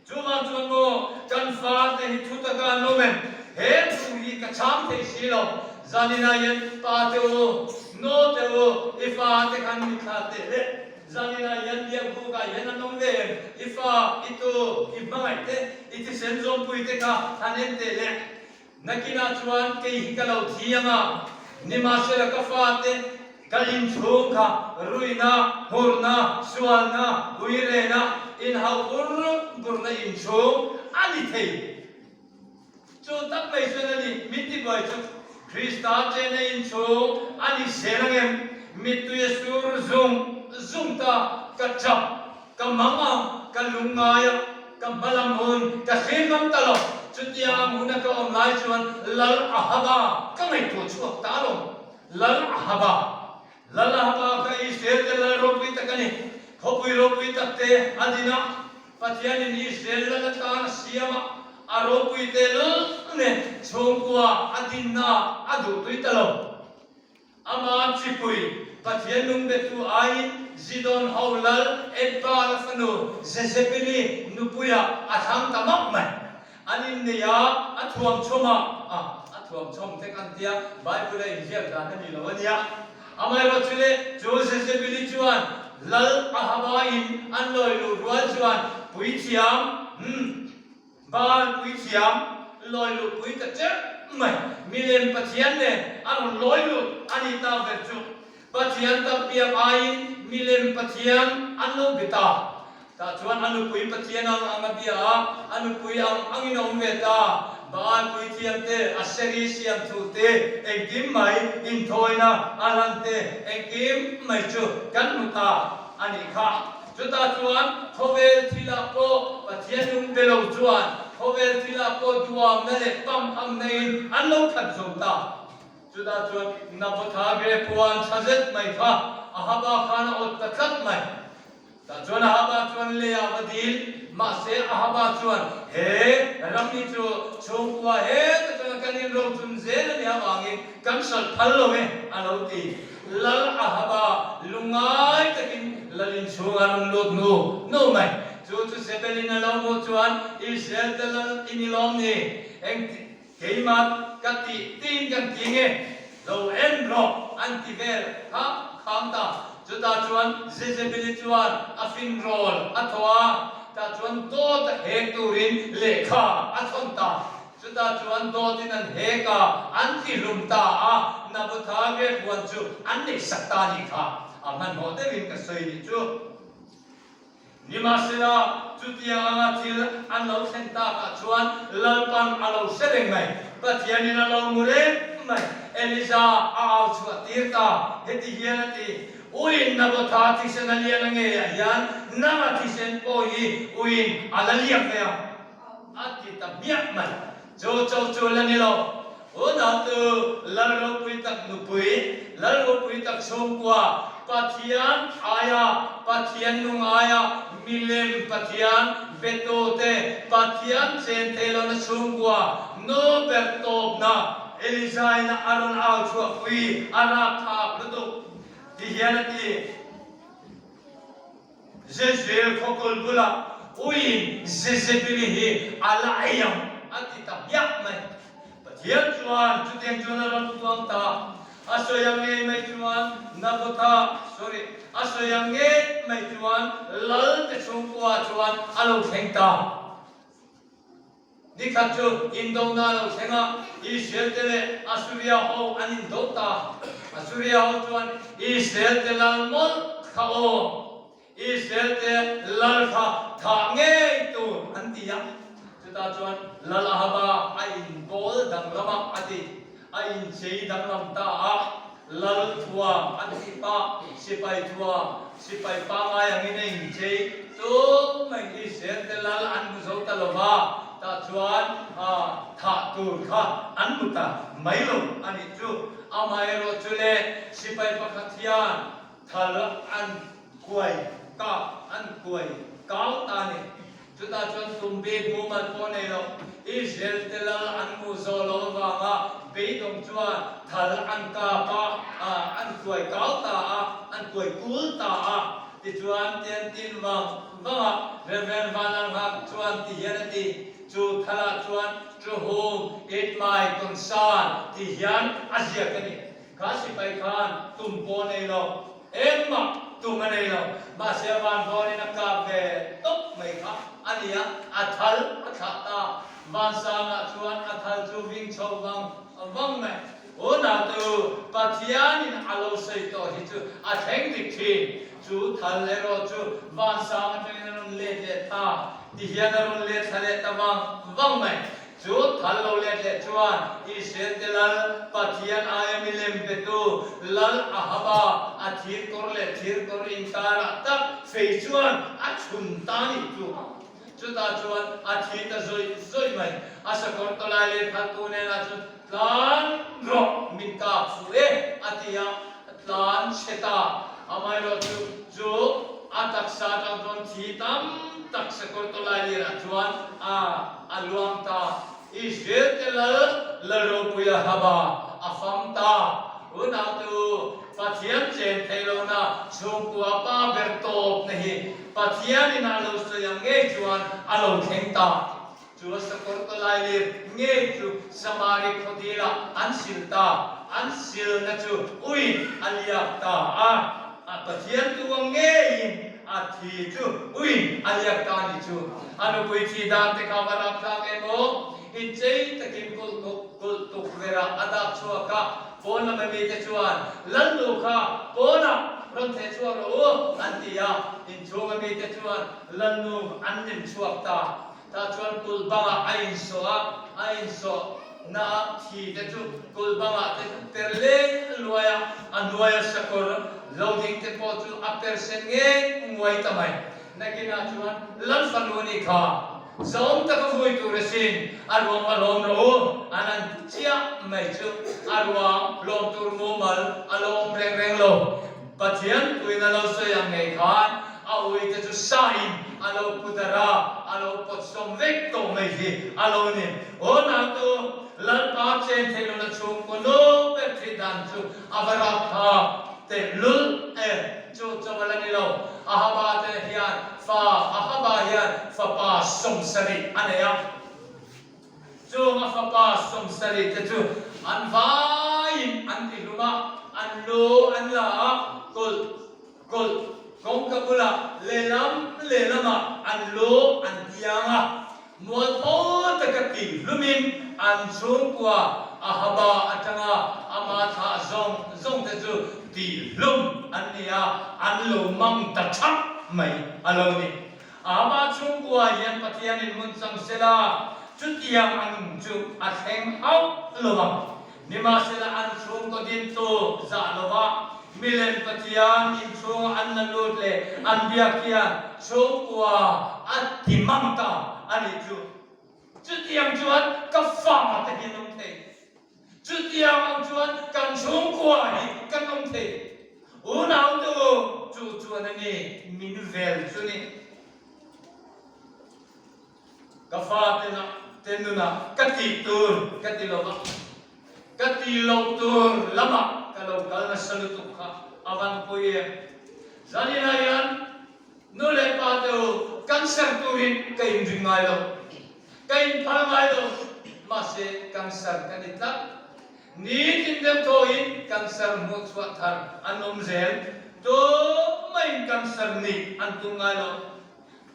Chuvang chuan maw kan fate hi thu taka an awm em? He thu hi ka chhang thei si lo. Zaninah hian pa te u, nu te u, i fate khan mi thla teh le. Zaninah hian biakbukah hian an awm ve em? I fa, i tu, i hmangaih te, i thisen zawmpui te kha han en teh le. Nakinah chuan kei hi ka lo thi ang a, nimahsela ka fate ka inchhung kha ruihna, hurna, sualna, uirena, inhauh bur burna inchhung a ni thei. Chu tak mai chuan a ni, min tibuai chu Krista chena inchhung a ni zel ang em? Mittui a sur zung zung ta, ka tap. Ka mang a, ka lung ngai a, ka hma lam hun ka thlir ngam ta lo. Chutia ang huna ka awm lai chuan Lal Ahaba ka ngaihtuah chhuak ta alawm. Lal Ahaba. Lal Ahaba kha Israel te lal ropui tak a ni. Khawpui ropui tak te a din a, Pathianin Israel lal atan a siam a, a ropui tehlul nen chhungkua a dinna a duhtui ta lo. Ama chipui, Pathian nung betu aiin Zidon ho lal Edbaal-a fanu Jezebeli nupuiah a thlang ta map mai. An innei a, a thuamchhawm a, a, a thuamchhawm te kan tia, Bible-a inziak dan a ni lo a nia. Amaherawh chu le, chu Jezebeli chuan lal Ahaba in an lawi luh rual chuan puithiam, hmm, Baal puithiam lawi luh pui ta cherh mai. Milem Pathian nen a rawn lawi lut a nih tak ber chu. Pathian tak biak aiin milem Pathian an lo be ta. Tah chuan a nupui Pathian ang ang a bia a, a nupui ang angin a awm ve ta. Baal puithiam te, a seri siam thu te, engkim mai inthawina a hlan te, engkim mai chu kan hmu ta a nih kha. Chutah chuan khawvel thilah pawh Pathian nung be lo chuan khawvel thilah pawh duamna leh pamhamna in an lo khat zo ta. Chutah chuan Nabotha gre puan tha zet mai kha Ahaba khan a awt ta tlat mai. Tah chuan Ahaba chuan leiah va dil. Mahse Ahaba chuan he ram hi chu chhungkua heta tanga kan inrochun zel a nih avangin kan hralh phal lo e a lo ti. Lal Ahaba lungngai takin lal inchhung a rawn lut nu nu mai. Chu chu Jezebelin a lo hmuh chuan Israel te lal i ni lawm ni? Eng keimah ka tih tiin kan ti nge? Lo en rawh an ti vel kha khang ta. Chutah chuan Jezebeli chuan a finrawl a thaw a, tah chuan dawt a hek turin lehkha a thawn ta. Chutah chuan dawtin an hek a, an tihlum ta a, Nabotha grape huan chu an neihsak ta a nih kha. A hmanhmawh deuhin ka sawi nih chu. Nimahsela, chutiang anga thil an lo thlen takah chuan Lalpan a lo hre reng mai. Pathianin a lo mu reng mai. Elija a au chhuah tir ta. Heti hian a ti, Uin Nabotha thisen a lian a ngeiah hian nanga thisen pawh hi uin a la liak ve ang. A ti ta hmiah mai. Chu cho chu la ni lo. Unautu Lal ropui tak nupui, Lal ropui tak chhungkua, Pathian aia, Pathian nung aia, milem Pathian betute, Pathian chen thei lohna chhungkua, nu ber tawpna, Elijah-in a rawn au chhuahpui a rapthlak lutuk ti hian a ti. Jezreel khawkawl bulah uiin Jezebeli hi a la ei ang a ti ta hmiah mai. Pathian chuan chutiang chuan a rawn puang ta. A sawi ang ngei mai chuan Nabotha, sorry, a sawi ang ngei mai chuan lal te chhungkua chuan a lo thleng ta. Nikhat chu indona a lo thleng a, Israel te leh Assuria ho an indo ta. Assuria ho chuan Israel te lal mawlh kha aw, Israel te lal kha thah ngei tur an ti a. Chutah chuan Lal Ahaba a inbawl danglam a, a ti. A inchei danglam ta a, lal thuam a tih pah, sipai thuam, sipai pangngai angin a inchei tum mai Israel te lal an hmu zo ta lo va, tah chuan thah tur kha an hmu ta mai lo a nih chu. Amaherawh chu le sipai pakhat hian thal an kuai kap, an kuai kau ta a ni. Chutah chuan tum bik mumal pawh nei lo, Israel te lal an hmuh zawh loh avanga beidawng chuan thal an kap a, an kuai kau ta a, an kuai kul ta a. Tichuan tian tin vang vang a, Rev. Vanlalnghak chuan ti hian a ti, Chu thalah chuan To whom it may concern ti hian a ziak a ni. Kha sipai khan tum pawh nei lo, engmah tum a nei lo. Mahse a van vawnin a kap ve tawp mai kha a ni a, a thal a thlah ta. Vansangah chuan a thal chu ving chho vang vang mai. Unautu, Pathianin a lo sawi tawh hi chu a thleng dik thin. Chu thal erawh chu vansang atangin a rawn let leh ta. Tihian a rawn let thla leh ta vang vang mai. Chu thal lo let leh chuan Israel te lal Pathian aia milem petu Lal Ahaba a thir kawr leh thir kawr inkarah tak fei chuan a chhun ta nih chu. Chutah chuan a thi ta zawih zawih mai. A sakawr tawlai leh khaltu nenah chuan tlan rawh min kap fuh e a ti a, tlan chhe ta. Amaherawhchu chu a taksa atang chuan thi tam tak sakawr tawlai lianah chuan a a luang ta. Israel te lal lal ropui Ahaba a fam ta. Unautu Pathian chen thei lohna chhungkua pa ber tawpna hi Pathianin a lo sawi ang ngei chuan a lo thleng ta. Chu a sakawr tawlai lir ngei chu Samari khawdilah an sil ta, an silna chu uiin a liak ta a, a Pathian tu ang ngeiin a thi chu uiin a liak ta a ni chu. A nupui thi dan te kha va rapthlak em aw? Inchei takin kulh kulh tukverh-ah a dak chhuak a, pawn lama mite chuan, Lalnu kha pawnah rawn theh chhuak rawh u, an ti a. Inchhunga mite chuan Lalnu an nem chhuak ta. Tah chuan kulh bangah a insawh a, a insawh na a thi te chu kulh bangah te chu per leng luai a, a hnuaia sakawr lo ding te pawh chu a per sen ngei nguai ta mai. Nakinah chuan Lal fanu nih kha zawm taka vui tur asin, a ruang va lawm rawh u, an han ti chiah mai chu a ruang lawm tur mumal a lo awm reng reng lo. Pathian tuin a lo sawi ang ngei khan a ui te chu sain a. a lo pu darh a, a lo pawt sawm vek tawh mai hi a lo ni. Aw nautu, Lalpa chen theih lohna chhungkaw nu ber thih dan chu a va rapthlak tehlul em! Chu chauh a la ni lo, Ahaba te hian fa, Ahaba hian fapa 70 a nei a. Chung a fapa 70 te chu an vaiin an tihlum a, an lu an la a, kulh kulh kawngka bulah lehlam lehlamah an lu an tiang a, mualpho taka tihlumin an chhungkua Ahaba atanga ama thlah zawng zawng te chu tihlum an ni a, an lo mang ta thap mai a lo ni. Ama chhungkua hian Pathianin hmun chang sela, chutiang ang chu a thleng hauh lo ang. Nimahsela an chhungkaw dintu zah lova milem Pathian inchhunga an la lut leh an biak hian chhungkua a ti mang ta a nih chu. Chutiang chuan ka fa te hi an awm thei. Chutiang ang chuan kan chhungkua hi kan awm thei. Unau tu chu chuan a ni min vel chu ni. Ka fate na te nunah ka tih tur ka ti lo va, ka tih loh tur lamah ka lo kal nasa lutuk kha a van pui em. Zaninah hian Nu leh pa te u, cancer turin ka inring ngai lo, ka inphal ngai lo, mahse cancer ka ni tlat. Nitin deuh thawhin cancer hmuh chhuah thar an awm zel, tumah-in cancer nih an tum ngai lo.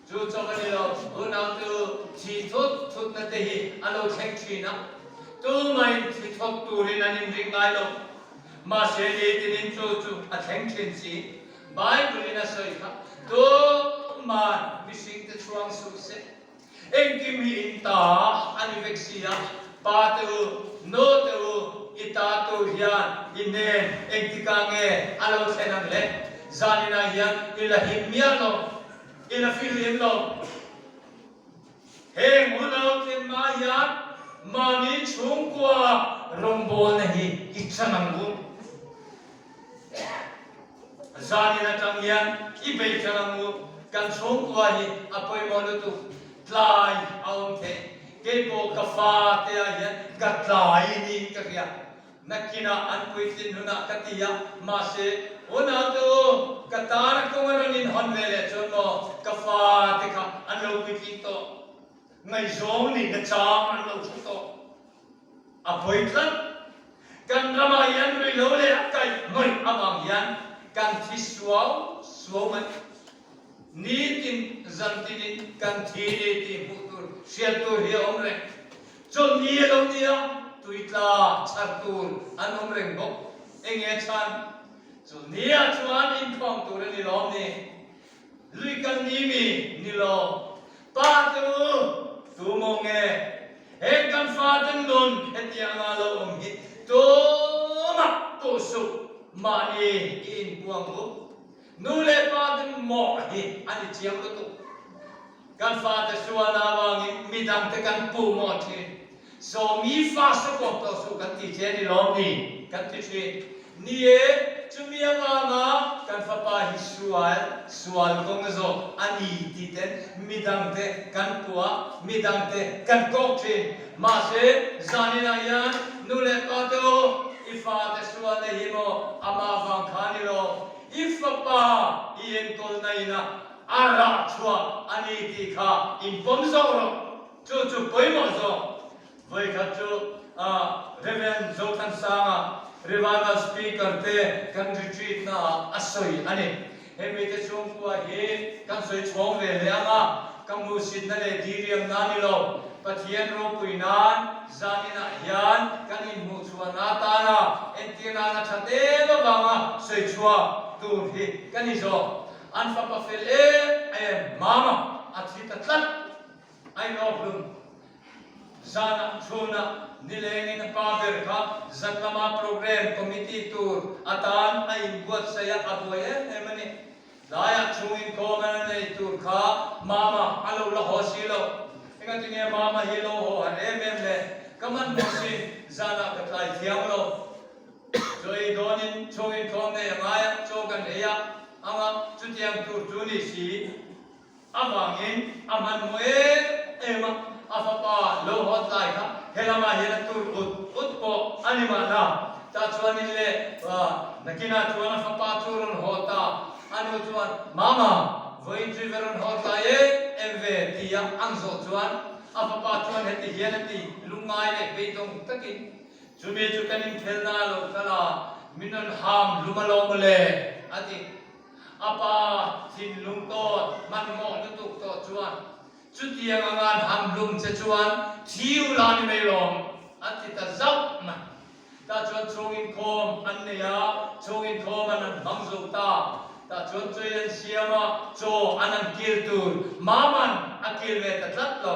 Chu chawk a ni lo, unau te u, thi thut thutna te hi a lo thleng thin a, tumah-in thi thawt turin an inring ngai lo, mahse nitinin chu chu a thleng thin si. Bible in a sawi kha, Tuman mihring te chhuang suh se, engkim hi in ta a ni vek si a, pa te u, nu te u, i ta tur hian i hnen engtikah nge a lo thlen ang le? Zaninah hian i la him miah lo, i la fihlim lo. Heng unau tlemma hian mahni chhungkua rawngbawlna hi i chhan ang u. Zanin atang hian i bei chhan ang u. Kan chhungkua hi a pawimawh lutuk. Tlai a awm theih. Keipawh ka fate ah hian ka tlai niin ka hria. Nakinah an puitlin hunah ka ti a, mahse, unaute u, ka tana kawng a rawn inhawn ve leh chuan maw ka fate kha an lo puitling tawh, ngaihzawng nihna chang an lo hre tawh. A pawi tlat. Kan ramah hian ruihlo leh a kaih hnawih avang hian kan thi suau suau mai. Nitin zantinin kan thi ni tih hmuh tur hriat tur hi a awm reng. Chawlhni a lo nia, tuitla chhar tur an awm reng bawk. Enge chhan? Chawlhni ah chuan inkhawm tur a ni lawm ni? Lui kal ni mi ni lo. Pa te u, tu maw nge heng kan faten nun hetianga lo awm hi tumah puh suh mahni i inpuang u. Nu leh pa te mawh hi a ni chiang lutuk. Kan fate sualna avangin midangte kan puh mawh thin. Sawmi fa sawkawp tawh suh kan ti che a ni lawm ni? Kan ti thin. Ni e, chumi avanga kan fapa hi sual, sual kawng zawk a ni ti ten midangte kan puh a, midangte kan kawk thin. Mahse, zaninah hian nu leh pa te u, i fate sualna hi maw amah vang kha ni lo, i fapa i enkawlna ina a rah chhuah a ni tih kha inpawm zawk rawh. Chu chu pawimawh zawk. Vawikhat chu Rev. Zothansanga Revival Speaker te kan retreat naah a sawi a ni. Hemi te chhungkua hi kan sawi chhawng ve hle ang a, ka hmuhsitna leh diriamna ni lo, Pathian ropui nan zaninah hian kan inhmuhchhuahna atana entir nana that em avanga sawi chhuak tur hi ka ni zawk. An fapa fel em em Mama a thi ta tlat a inawkhlum. Zanah chhunah nilengin a pa ber kha zan lama programme committee tur atan a inbuatsaih a, a buai em em a ni. Tlaiah chhungin khawm an nei tur kha Mama a lo la haw si lo. Engatinge Mama hi lo haw har em em le? Ka man bawk si, zanah ka tlai thiang lo. Chaw ei dawnin chhungin khawm nei a ngai a, chaw kan ei a anga chutiang tur chu ni si. Avangin a hmanhmawh em em a, a fapa lo hawt lai kha helamah hian a tur ut ut pawh a ni mahna. Tah chuanin le nakinah chuan a fapa chu rawn haw ta, a nu chuan, Mama, vawiin chu i va rawn hawt lai em em ve? tia an zawh chuan a fapa chuan heti hian a ti, Lungngai leh beidawng takin chumi chu kan inkhelna a lo kal a, min rawn ham hlum alawm mawle, a ti. A pa thinlung tawt hmanhmawh lutuk tawh chuan, Chutiang anga an ham hlum che chuan thi u la ni mai lawm, a ti ta zauh mai. Tah chuan chhung inkhawm an nei a, chhung inkhawm an han hmang zo ta. Tah chuan chawi an siam a, chaw an han kil tur Maman a kil ve ta tlat lo.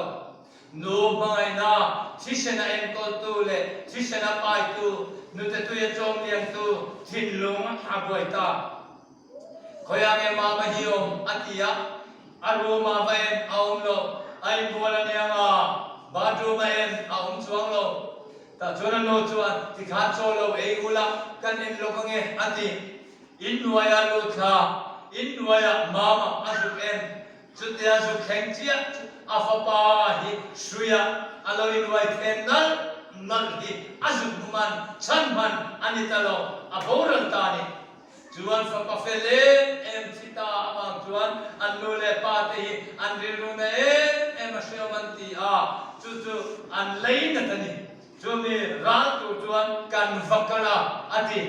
Nu hmangaihna, thisen a enkawltu leh thisen a paitu, nute tui a chawm liantu thinlung a buai ta. Khawiah nge Mama hi awm? a ti a. A room ah va en a awm lo. A inbual a nia nga, bathroom a en a awm chuang lo. Tah chuan a nu chuan, Tikhan chaw lo ei ula, kan en lawk ange, a ti. Inhnuaia lut thla, inhnuaiah Mama a zuk en. Chutia zuk thleng chiah chu a fapa hi hruiah a lo inruai then nalh nalh hi a zuk hmu man chhan hman a ni ta lo, a boral ta a ni. Chuan fapa fel em em thi ta avang chuan an nu leh pa te hi an rilru na em em a hreawm an ti a, chu chu an lei nat a ni. Chumi ral tur chuan kan va kal a, a ti.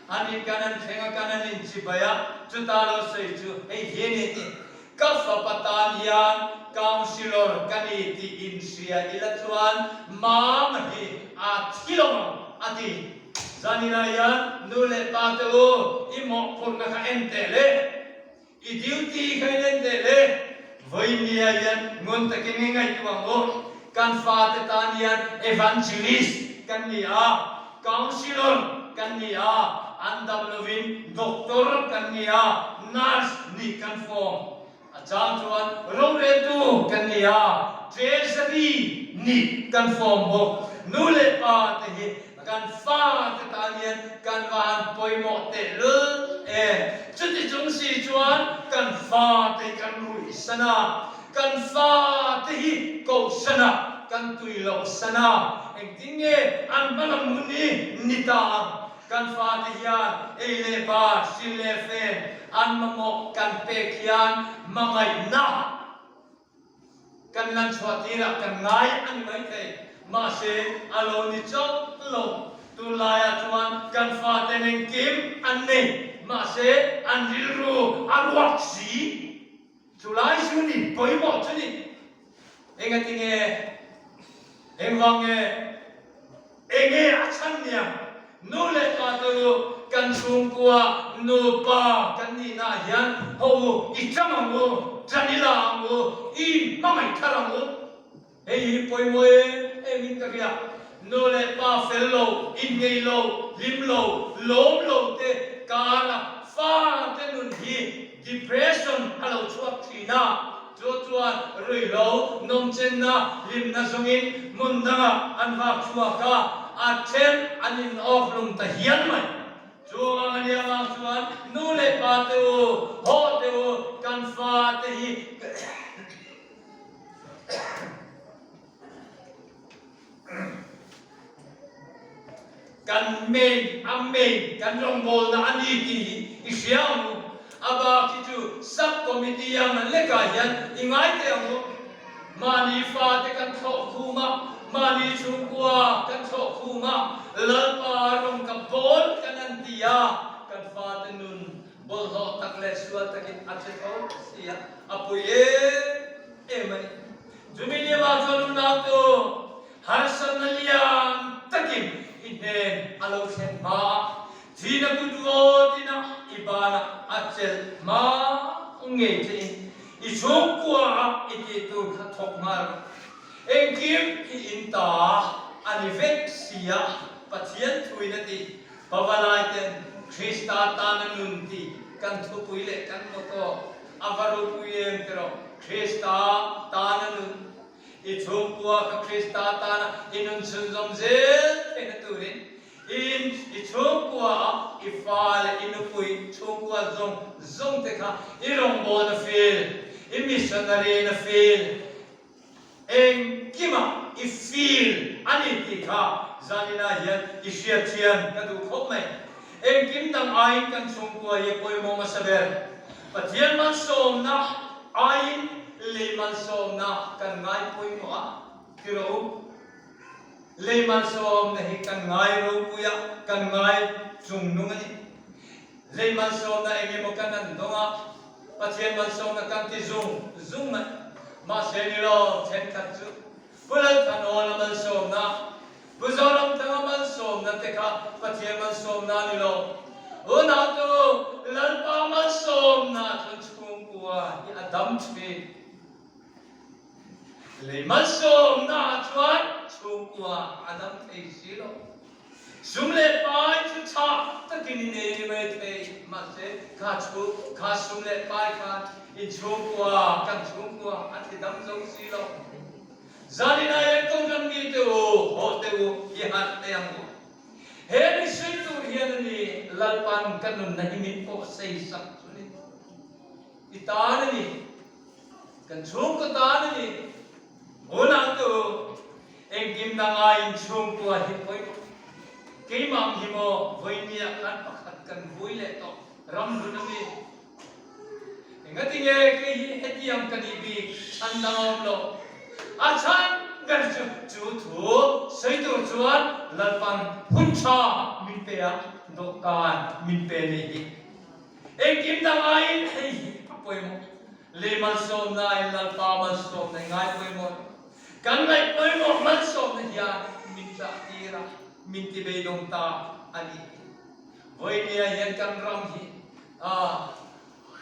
An in kan an thleng a, kan an in chibai a, chuta lo sawi chu hei hi a ni tih ka fapa tan hian councillor ka ni tih in hria ila chuan Mama hi a thi lo ang a ti. Zaninah hian nu leh pa te u i mawhphurhna kha en teh le. I duty kha in en teh le. Vawinia hian ngun takin i ngaihtuah ang u. Kan fate tan hian evangelist kan ni a, counsellor kan ni a, an dam lovin doctor kan ni a, nurse nih kan fawm. A chang chuan roreltu kan ni a, treasury nih kan fawm bawk. Nu leh pa te hi kan fa te tan hian kan va han pawimawh tehlul em. Chuti chung si chuan kan fa te hi kan ruih san a, kan fa te hi kohhran a, kan tui loh san a, engtin nge an hmalam hun hi ni ta ang? Kan fate hian ei leh bar, sil leh fen an mamawh kan pek hian hmangaihna kan lan chhuah tirah kan ngai a ni maithei. Mahse, a lo ni chauh lo. Tunlaiah chuan kan faten engkim an nei, mahse an rilru a ruak si. Chulai chu ni pawimawh chu ni. Engati nge? Engvang nge? Enge a chhan niang? Nu leh pa te u, kan chhungkua nupa kan nihnaah hian ho u, i chang ang u, ṭan i la ang u, i inhmangaih thar ang u. Hei hi pawimawh em em in ka hria. Nu leh pa fel lo, inngeih lo, hlim lo, lawm lo te kara fa te nun hi depression a lo chhuak thin a. Chu chuan ruihhlo, nawmchenna, hlimna zawngin hmun dangah an vak chhuak a, a then an in awk lum ta hial mai. Chu ang a nia vang chuan nu leh pa te u, haw te u, kan fa te hi Kan main a main kan rawngbawlna a ni tih hi i hria ang u. A bak hi chu sub committee ang an lekah hian i ngai teh ang u. Mahni fate kan thlawh khum a, mahni chhungkua kan thlawh khum a, Lalpa rawng ka bawl kan an ti a, kan fate nun Bawlhhlawh tak leh sual takin a che tho si a, a pui em em a ni. Chumi niamah chuan unautu harsatna lian takin i hnen a lo thlen hma a, thihna kut vawtin a i banah a chelh hma ngei che in i chhungkua ah i tih tur kha thawk nghal rawh. Engkim i in ta a ni vek si a, Pathian thuin a ti. Pavalai ten Krista tana nun tih kan thupui leh kan motto a va ropui em ti rawh. Krista tana nun, i chhungkua kha Krista tana i nun chhunzawm zel theihna turin i in, i chhungkua a i fa leh i nupui chhungkua zawng zawng te kha i rawngbawlna fil, i. I missionary na feel engkimah i feel a ni tih kha zaninah hian i hriat thiam ka duh khawp mai. Engkim dang aiin kan chhungkua hi a pawimawh hmasa ber. Pathian malsawmna aiin lei malsawmna kan ngai pawimawh a, ti rawh u. Lei malsawmna hi kan ngai ropui a, kan ngai chungnung a ni. Lei malsawmna eng emaw kan an dawng a, Pathian malsawmna kan ti zung zung mai. Mahse ni lo, thenkhat chu Pu Lalthanawla malsawmna, Pu Zoramthanga malsawmna te kha Pathian malsawmna a ni lo. Unautu, Lalpa malsawmna chuan chhungkua hi a dam thin. Lei malsawmna ah chuan chhungkua a dam thei si lo. Sum leh pai chu tha takin i nei ni mai thei, mahse kha chu kha sum leh pai khan in chhungkua, kan chhungkua a ti dam zo si lo. Zanin ah hian Kohhran mite u, haw teh u, i harh teh ang u. He mihring tur hian a ni Lalpan ka nunna hi min pawh sei sak chu ni. I tan a ni. Kan chhungkaw tan a ni. Unautu, engkim danga in chhungkua hi pawimawh. Keimah hi maw vawinia khan pakhat kan vui leh tawh ram hlun a mi. Engatinge kei hi hetiang ka nih bik chhan dang a awm lo. A chhan ber chu chu thu sawi tur chuan Lalpan hun tha min pe a, dawhkan min pe nih hi. Engkim dang aiin hei hi a pawimawh. Lei malsawmna in Lalpa malsawmna i ngai pawimawh. Kan ngaih pawimawh malsawmna hian min chah tir a, min ti beidawng ta a ni. Vawinia hian kan ram hi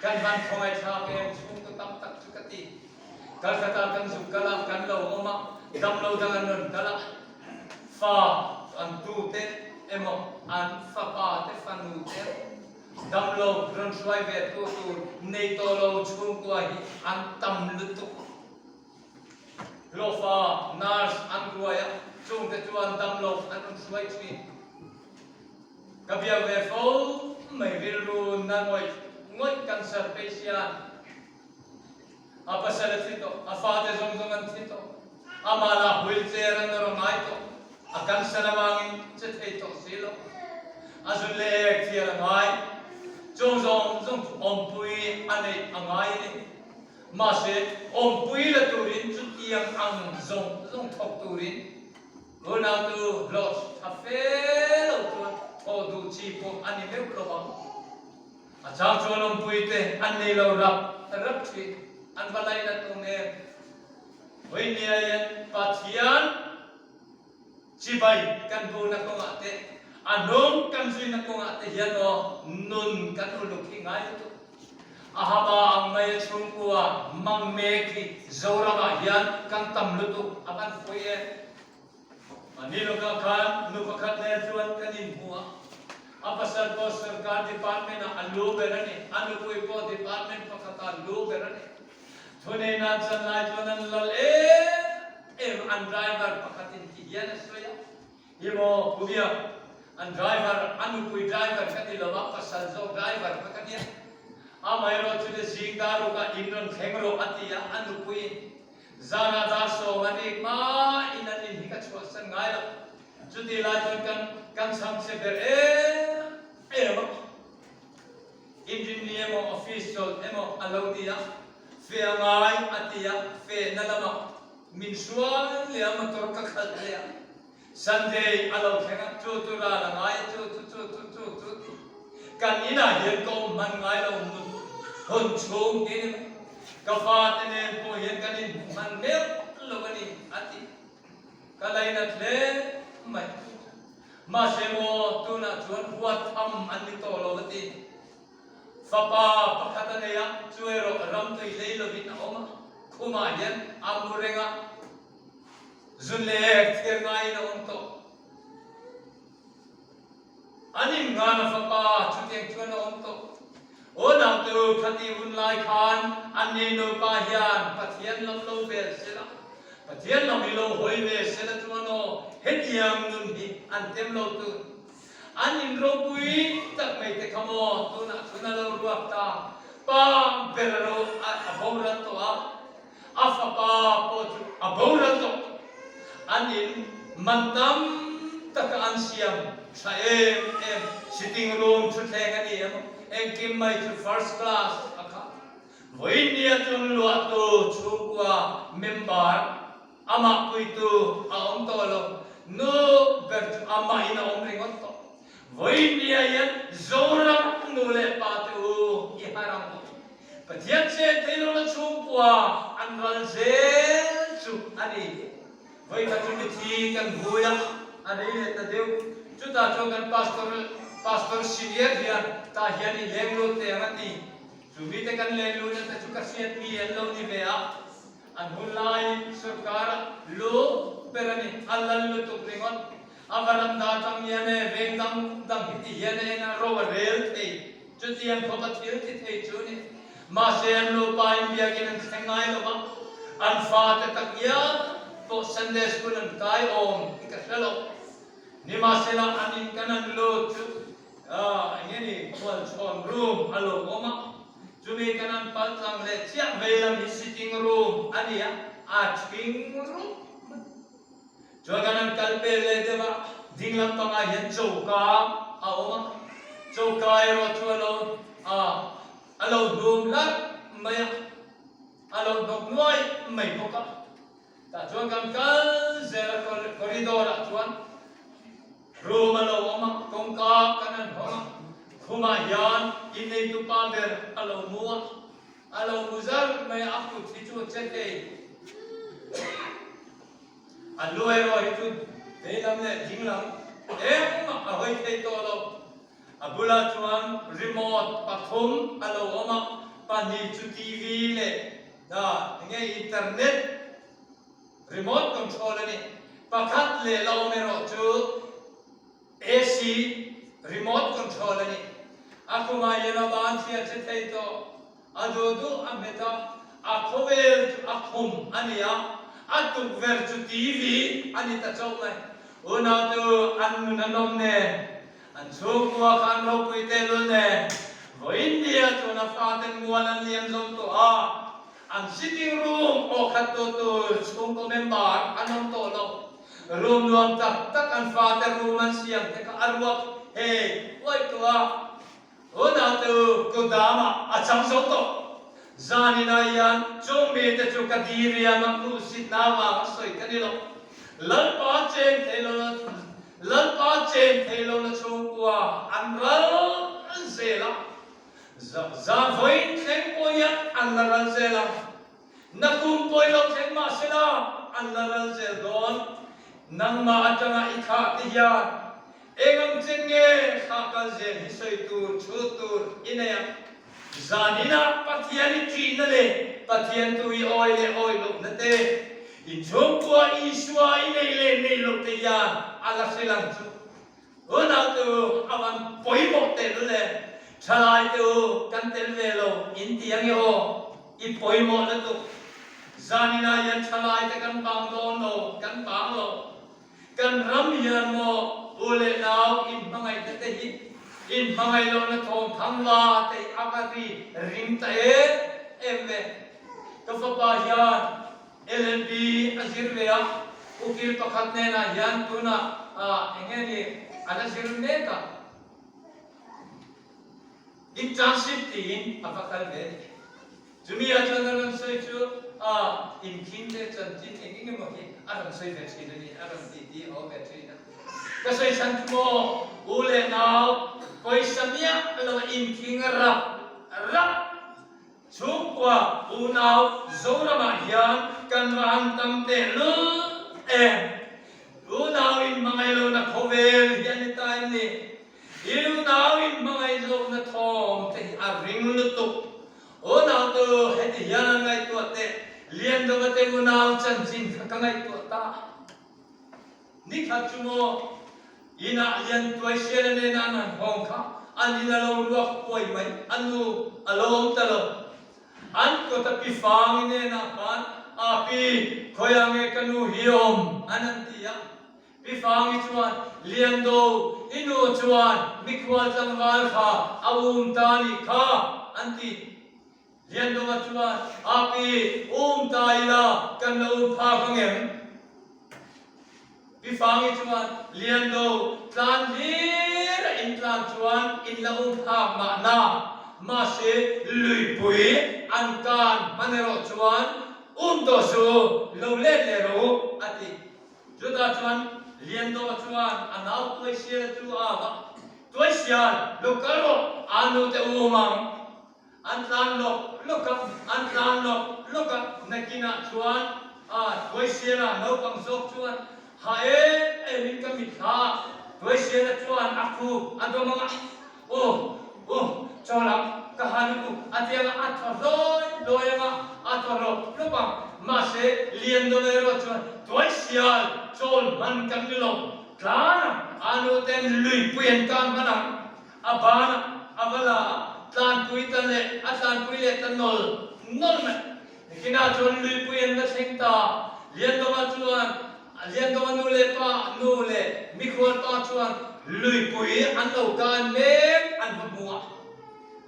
kan van khawngaihthlak em chhungkaw tam tak chu ka ti. Kalkata kan zuk kal a, kan lo awm a, damlo dang an rawn kal a, fa an tute emaw an fapa te fanu te Damlo rawn hruai ve tu tur nei tawh lo chhungkua hi an tam lutuk. Hlawhfa, nurse an ruai a, chungte chuan damlo an rawn hruai thin. Ka biak ve fo mai rilru na ngawih ngawih cancer patient. A pasal a thi tawh, a fate zawng zawng an thi tawh, amah lah wheelchair a nawr a ngai tawh, a cancer avangin che thei tawh si lo, a zun leh ek thial a ngai, chung zawng zawng chu awmpui a neih a ngai a ni. Mahse, awmpui la turin chutiang ang zawng zawng thawk turin unautu hlawh tha fe lo chuan thawh duh chi pawh a ni meuh lo ang. A chang chuan awmpui te an nei lo rap rap thin, an va lainat awm em? Vawinia hian Pathian chibai kan buna kawngah te, a hnung kan zuina kawngah te hian aw nun kan uluk hi ngai lutuk. Ahaba ang mai a chhungkua mang mek hi Zoramah hian kan tam lutuk a van fawi em? Mahni lawkah khan nu pakhat nen chuan kan inhmu a, a pasal pawh sorkar department-ah a lu ber a ni, a nupui pawh department pakhatah lu ber a ni. Thunei nan chan lai chuan an lal em em a, an driver pakhatin ti hian a sawi a, Hi maw Pu Biak, an driver, a nupui driver ka ti lo a, pasal zawk driver kha ka nia. Amaherawh chu le zing dar rukah in rawn thleng rawh a ti a, a nupuiin Zanah dar sawm a rik hmain an in hi ka chhuahsan ngai lo. Chuti lai chuan kan kan chhangchhe ber em em a. Inrinni emaw office chawlh emaw a lo ni a, fe a ngai a ti a, fehna lamah min hruai leh a motor ka khalh leh a. Sunday a lo thleng a, chu chu ral a ngai a, chu chu chu chu chu chu ti. Kan inah hian ka awm hman ngai lo mut hun chhung hi ni mai. Ka fate nen pawh hian kan inhmu hman meuh lo a ni a ti. Ka lainat hle mai. Mahse maw tunah chuan huat tham an ni tawh lo a ti. Fapa pakhat a nei a, chu erawh ramtui lei lovin a awm a, khumah hian a mu reng a. Zun leh ek thiar ngaiin a awm tawh. An inngan a fapa chutiang chuan a awm tawh. Aw nautu khati hun lai khan an ni nupa hian Pathian lam lo vel sela, Pathian lam hi lo hawi ve sela chuan aw hetiang nun hi an tem lo tur. An in ropui tak mai te kha maw tunah chuan a lo ruak ta. Pa ber a ro a boral tawh a. A fapa pawh chu a boral tawh. An in man tam taka an siam tha em em. Sitting room thutthleng a ni emaw, engkim mai chu first class a kha. Vawinia chuan luahtu chhungkua member amah puitu a awm tawh lo. Nu ber chu amahin a awm ringawt tawh. Vawinia hian Zoram nu leh pa te u i har ang u. Pathian chen thei lo na chhungkua an ral zel chu a ni. Vawikhat chu mithi kan vui a, a rei leh ta deuh. Chutah chuan kan pastor, pastor senior hian tah hian i leng lut teh ang a ti. Chu mite kan leng lut na te chu ka hriat mi an lo ni ve a. An hun laiin sorkar-ah lu ber a ni, a lal lutuk ringawt. A varanda atang hian e veng dang dang hi ti hian a en a, ro a rel thei. Chutiang khawpa thil ti thei chu ni. Mahse an nupa in biakin an thleng ngai lo va, an fate takngial pawh Sunday school an kai awm hi ka hre lo. Nimahsela an in kan an lut chu eng nge ni khualchhawn room a lo awm a, chumi kan an pal tlang leh chiah vei lam hi sitting room a ni a, a thing rup mai. Chuan kan han kal pel leh deuh a, ding lampangah hian choka a awm a, choka erawh chu a lo a lo hnum hlarh mai a, a lo hnawk nuai mai bawk a. Tah chuan kan kal zel a, corridor ah chuan room a lo awm a, kawngka kan han hawng a, khumah hian inneitupa ber a lo mu a. A lo mu zar mai a, a kut hi chu a che thei. A lu erawh hi chu veilam leh dinglam engmah a hawi thei tawh lo. A bulah chuan remote pathum a lo awm a, pahnih chu TV leh enge internet remote control a ni. Pakhat leh la awm erawh chu AC remote control a ni. A khumah hian a ban thliah che thei tawh. A duh duh a hmet a, a khawvel chu a khum a ni a, a tukverh chu TV a ni ta chauh mai. Unautu an nun a nawm nen, an chhungkua kha an ropui tehlul nen, vawiin nia chuan a faten mual an liam zo tawh a, an sitting room aw khat tu tur chhungkaw member an awm tawh lo. Room nuam tak tak an fate room an siam te kha a ruak hei uaih tawh a, Unautu kudamah a chang zo tawh. Zaninah hian chung mite chu ka diriam a hmuhsitna avanga sawi ka ni lo. Lalpa cheng thei lo Lalpa cheng thei lo na chhungkua an ral zel a, zan vawiin thleng pawh hian an la ral zel a. Nakum pawi lo thleng mah sela an la ral zel dawn. Nangmah atanga i thlah ti hian eng ang chen nge thlah kal zel hi sawi tur chhut tur i nei a. Zaninah Pathian i ṭihna leh Pathian tu i awi leh awi lohna te, inchhungkua Isua i nei leh nei loh te hian a la hre lang chu. Unau te u, a van pawimawh tehlul e. Thalai te u, kan tel ve lo in ti ange aw, i pawimawh lutuk. Zaninah hian thalai te kan bang dawn lo, kan bang lo. Kan ram hian maw u leh nau inhmangaihna te hi inhmangaih lohna thawm thang la te hi a va ri ring ta em em ve. Ka fapa hian LLB a zir ve a, ukil pakhat hnenah hian tunah eng nge ni a la zir mek a, internship tiin a va kal ve a ni. Chumi ah chuan a rawn sawi chu inkhing te chanchin eng eng emaw hi a rawn sawi ve thin a ni, a rawn titi haw ve thin a. Ka sawi chhan chu maw u leh nau pawisa miah lo inkhing rap rap Chhungkua unau Zoramah hian kan va han tam tehlul em? Unau in hmangaih lohna khawvel hi a ni ta em ni? I unau in hmangaih lohna thawm te hi a ring lutuk. Unau tu heti hian an ngaihtuah teh, Liandova te unau chanchin kha ka ngaihtuah ta. Ni khat chu maw inah Liantuaisiala nena an han hawng kha an in a lo ruak huai mai, a nu a lo awm ta lo. An kawt a pi Fangi nenah khan, A pi, khawiah nge ka nu hi awm? an han ti a. Pi Fangi chuan, Liando, i nu chuan mikhual tlangval kha a um ta nih kha, an ti. Liandawma chuan, Api, um ta ila kan lo um phak ang em? Pi Fangi chuan, Liando, tlan hlir a in tlan chuan in la um phak mahna, mahse luipui an kan hman erawh chuan um tawh suh, lo let leh rawh u, a ti. Chutah chuan Liandawma chuan a nau Tuaisiala chu a av a, Tuaisial, lo kal rawh, a nu te um ang. An tlan lawk lawk a, an tlan lawk lawk a, nakinah chuan a Tuaisiala naupang zawk chuan ha em em in ka mitthla a, Tuaisiala chuan a khup a dawm ang a, Aw, aw, chaw lam ka ha lutuk a ti ang a, a thaw hlawi hlawi ang a, a thaw hlawp hlawp ang. Mahse, Liandawla erawh chuan Tuaisial chawl hman kan ni lo, tlan ang, a nu ten luipui an tan hman ang. A ban a, a va la a, tlanpui ta leh a tlanpui leh ta nawl nawl mai. Nikinah chuan luipui an la thleng ta. Liandawma chuan, Liandawma nu leh pa, nu leh mikhual pa chuan luipui an lo kan mek an va hmu a.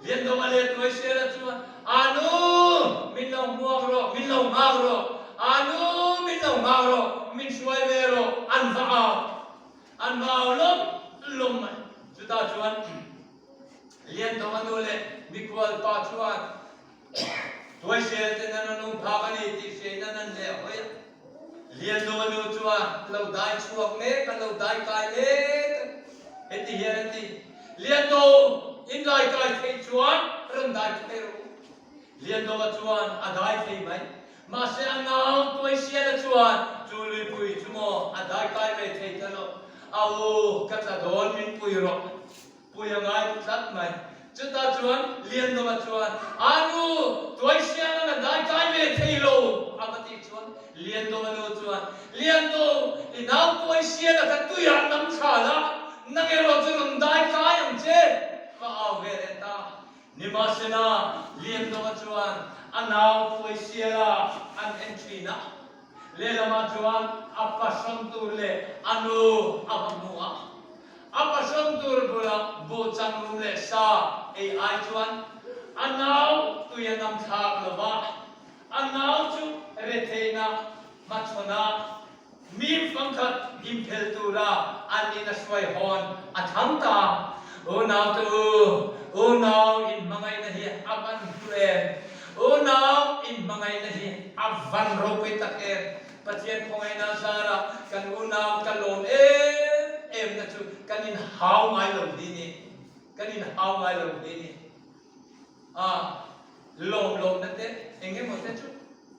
Liandawma leh Tuaisiala chuan, A nu, min lo hmuak rawh, min lo nghak rawh, a nu, min lo nghak rawh, min hruai ve rawh, an va au. An vau lawm lawm mai. Chutah chuan Liandawma nu leh mikhual pa chuan Tuaisial ten an rawn um phak a ni tih hriain an an leh hawi a. Liandawma nu chuan lo dai chhuak mek, an lo dai kai mek a. Heti hian a ti, Liandaw, in dai kai theih chuan rawn dai thei rawh u. Liandawma chuan a dai thei mai. Mahse a nau Tuaisiala chuan chu luipui chu maw a dai kai ve thei ta lo. A u, ka tla dawn min pui rawh. Pui a ngai tlat mai. Chutah chuan Liandawma chuan, A nu, Tuaisiala'n a dai kai ve thei lo a va tih chuan Liandawma nu chuan, Liandaw, i nau Tuaisiala kha tuiah nam thla la, nang erawh chu rawn dai kai ang che, va au ve leh ta. Nimahsela, Liandawma chuan a nau Tuaisiala an en thin a, lehlamah chuan a pahrawn tur leh a nu a va hmu a. A pahrawn tur bulah buh changrum leh sa ei ai chuan a nau tui a nam thlak lo va, a nau chu retheihna hmachhawnah Mim fangkhat inphel tura an in a hruai hawn a thang ta. Unaute u, unau inhmangaihna hi a van hlu em? Unau inhmangaihna hi a van ropui tak em? Pathian khawngaihna zarah kan unau ka lawm em em na chu kan inhau ngai lo hi ni. Kan inhau ngai lo hi ni. A lawm lohna te eng emaw te chu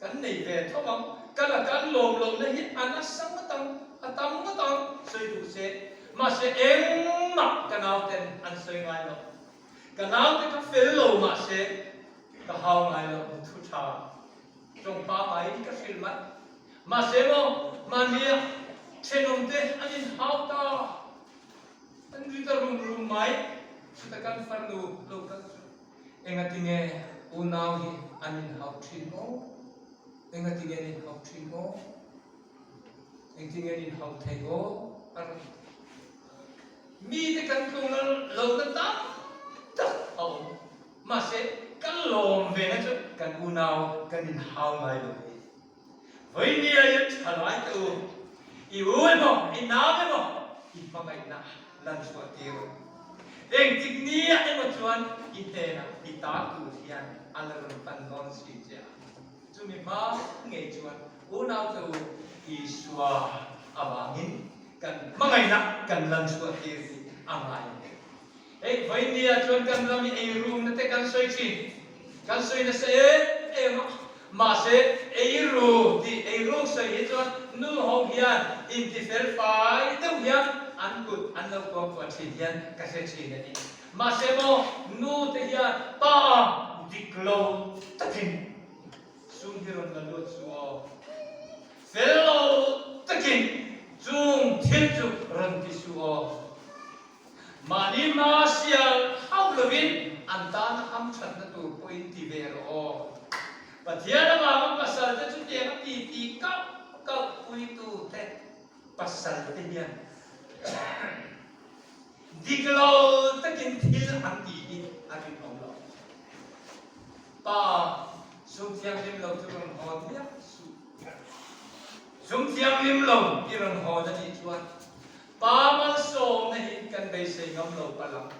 kan nei ve tho ang. Ka la kan lawm lohna hi a nasa ngawt ang, a tam ngawt ang sawi duh se. Mahse engmah ka nauten an sawi ngai lo. Ka naute kha fel lo mahse ka hau ngai lo, thu tha tawng pangaiin ka hrilh mai. Mahse maw mahnia thenawmte an inhau ta. An ri ta rum rum mai. Chuta kan farnu lo kal chu engatinge unau hi an inhauh thin maw? Engatinge an inhauh thin maw? Engtinge an inhauh thei aw? A rawn ti. Mite kan tlung lohna tam tak a awm. Mahse, kan lawm vena chu kan unau kan inhau ngai lo hi. Vawinia i an tha lai teh u, i u emaw, i nau emaw i hmangaihna lan chhuah tir u. Engtik nia emaw chuan i hnenah i ta tur hian a la rawn pan dawn si che a. Chumi hma ngei chuan unau te u, Isua avangin kan hmangaihna kan lan chhuah tir hi a ngai a ni. Hei Vawinia chuan kan ram i eirumna te kan sawi thin. Kan sawi nasa em em a, mahse eiru tih eiruk sawi hi chuan nu ho hian intifel fai deuh hian an kut an lo kuangkuah thin hian ka hre thin a ni. Mahse maw nu te hian pa dik lo takin sum hi rawn la lut su aw. Fel lo takin chung thil chu rawn ti su aw. Mahni hma sial hauh lovin an tana hamthatna tur pawhin ti ve rawh aw. Pathian avanga pasalte chutiang a ti ti kauh kauh puitute pasalte hian dik lo takin thil an ti hi a rinawm lo. Pa, sum thianghlim lo chu rawn hawn miah suh. Sum thianghlim lo i rawn hawn a nih chuan Pa malsawmna hi kan beisei ngam lo palh ang.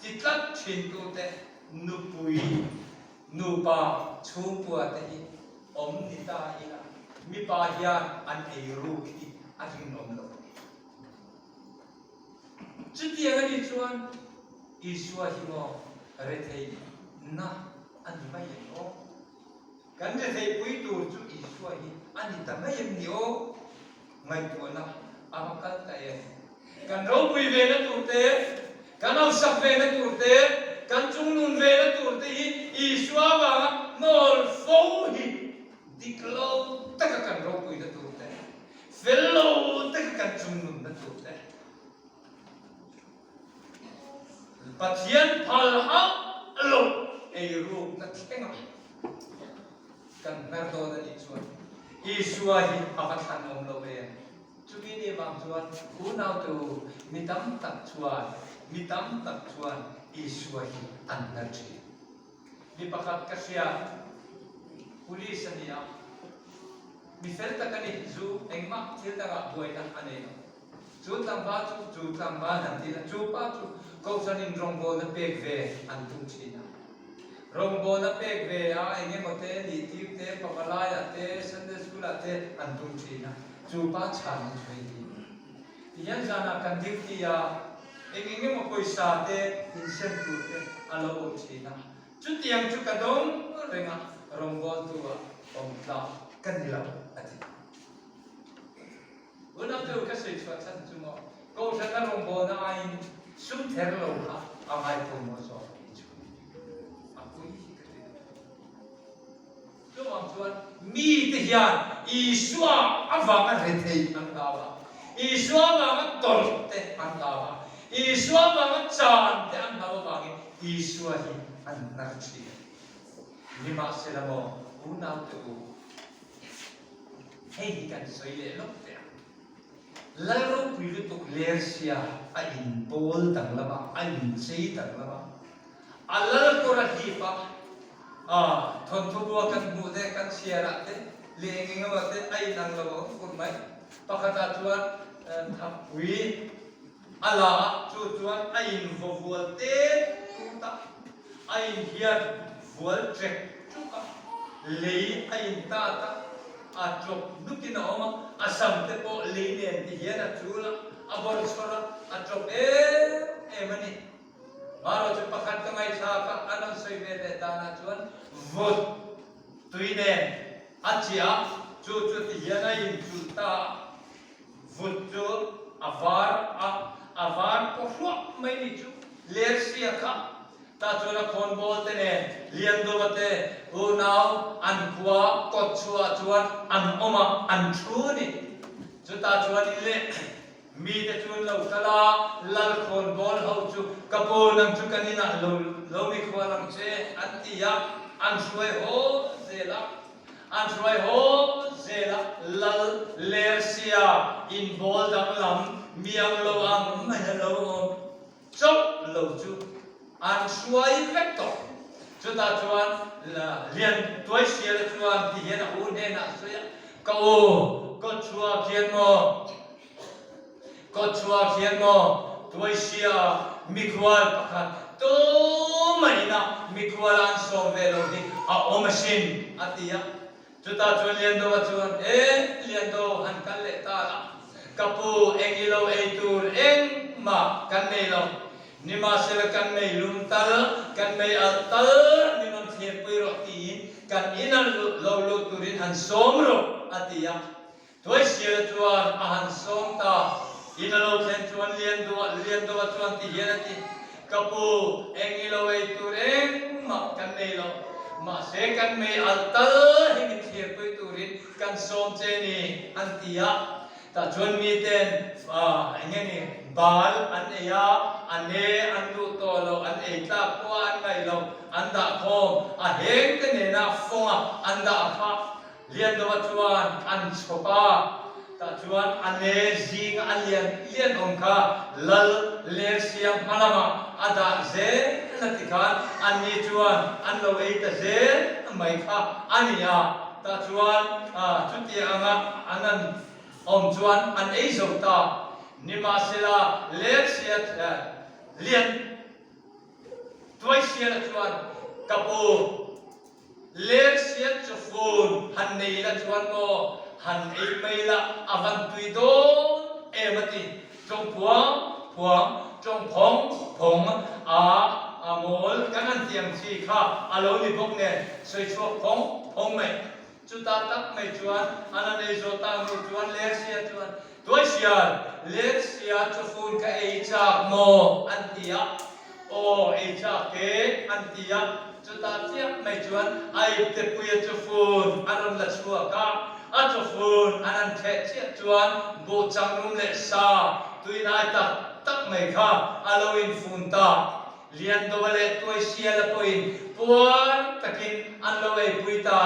Ti tlat thintute nupui, nupa, chhungkua te hi awm ni ta ila mipa hian an eiruk hi a rinawm lo a ni. Chutiang a nih chuan Isua hi maw retheihna a ni mai em aw? Kan retheihpui tur chu Isua hi a ni ta mai em ni aw? Ngaihtuahna a va kal ta em? Kan ropui vena tur te, kan hausak vena tur te, kan chungnun vena tur te hi Isua avanga hnawl fo hi dik lo taka kan ropuina tur te, fel lo taka kan chungnunna tur te. Pathian phal hauh lo eirukna thlenga kan hmer dawn a nih chuan Isua hi a va thlan awm lo em? Chumi ni vang chuan unautu mi tam tak chuan mi tam tak chuan Isua hi an hmer thin. Mi pakhat ka hria, Police a ni a, mi fel tak a ni, zu engmah thil dangah buaina a nei lo. Chu tlangval chu chu tlangval han ti a, chu pa chu Kohhranin rawngbawlna pek ve an tum thin a. Rawngbawlna pek ve a eng emaw te nih tir te, pavalaiah te, Sunday School ah te an tum thin a, chu pa chhan chu hei hi. Tihian zanah kan duty a, eng eng emaw pawisa te insem tur te a lo awm thin a. Chutiang chu ka dawng reng a, rawngbawltu ah awm tlak ka ni lo a ti. Unautu ka sawi chhuah chhan chu maw Kohhran a rawngbawlna aiin sum ther lo kha a ngai pawimawh zawk tih chu a pui hi ka ti duh. Chuvang chuan mite hian Isua avanga rethei an hlau a, Isua avanga tawrh te an hlau a, Isua avanga chan te an hlau avangin Isua hi an hnar thin. Nimahsela maw unaute u, Hei hi kan sawi leh lawk teh ang. Lal ropui lutuk Lersia a inbawl danglam a, a inchei danglam a, a lal kawr a hlip a, ah thawnthu bua kan hmuh te, kan chhiar ah te leh eng eng emaw te a inang lo a awm fur mai. Pakhatah chuan thapui a la a, chu chuan a invaw vual tet tut a, A inhiat vual ṭek ṭuk a, lei a intat a, a ṭawp hnukin a awm a, a sam te pawh lei nen ti hian a chul a, a bawr chhawr a, a ṭawp em em a ni. Marawh chu pakhat ka ngaihthlak a, a rawn sawi ve leh danah chuan vut tui nen a chiah a, chu chu ti hian a inchulh ta a, vut chu a var a, a var paw hruah mai ni chu Lersia kha tah chuan a khawnbawl te nen Liandova te unau an khua kawt chhuah chuan an awm a, an thu a ni. Chutah chuan in leh mite chu an lo kal a, lal khawnbawl ho chu ka pu nang chu kan inah lo lo mikhual ang che an ti a, an hruai haw zel a. An hruai haw zel a, lal Lersia inbawl danglam miang lo ang mai a lo awm chauh lo chu an hruai vek tawh. Chutah chuan Lian Tuaisiala chuan ti hian a u hnenah a sawi a, Ka u, kawtchhuah khian maw? Kawtchhuah khian maw Tuaisia mikhual pakhat tumah ina mikhual an sawm ve lo hi a awm asin a ti a. Chutah chuan Liandova chuan, E Liando han kal leh ta la, ka pu eng i lo ei tur engmah kan nei lo, nimahsela kan mei lum tal, kan mei alh tal min rawn thlirpui rawh tiin kan ina lo lut turin han sawm rawh a ti a. Tuaisiala chuan a han sawm ta. In a lo thlen chuan Lianduah, Lianduah chuan ti hian a ti, Ka pu, eng i lo ei tur engmah kan nei lo. Mahse kan mei alh tal hi min thlirpui turin kan sawm che ni, an ti a. Tah chuan miten eng nge ni, bal an ei a, a ne an duh tawh lo, an ei tlak pawh a an ngaih lo, an dah khawm a hengte nena fawnga an dah kha. Liandova chuan an chhawp a. Tah chuan a ne zinga a lian lian awm kha lal Lersia hma lamah a dah zel a ti khan anni chuan an lo ei ta zel mai kha a ni a. Tah chuan chuti anga an an awm chuan an ei zo ta. Nimahsela Lersia lian Tuaisiala chuan ka pu Lersia chu fun han nei la chuan maw han ei mai la a van tui dawn em a ti. Tawng phuang phuang, tawng phawng phawng a a mawl kan han ti ang chi kha a lo ni bawk nen sawi chhuak phawng phawng mai. Chutah tak mai chuan an han ei zawh ta hnu chuan Lersia chuan, Tuaisial, Lersia chu fun ka ei chak maw? an ti a. Aw, ei chak e, an ti a. Chutah chiah mai chuan a iptepuia chu fun a rawn la chhuak a. A chu fun an han theh chiah chuan buh changrum leh sa tuinai tak tak mai kha a lo infun ta. Liandova leh Tuaisiala pawhin puar takin an lo eipui ta.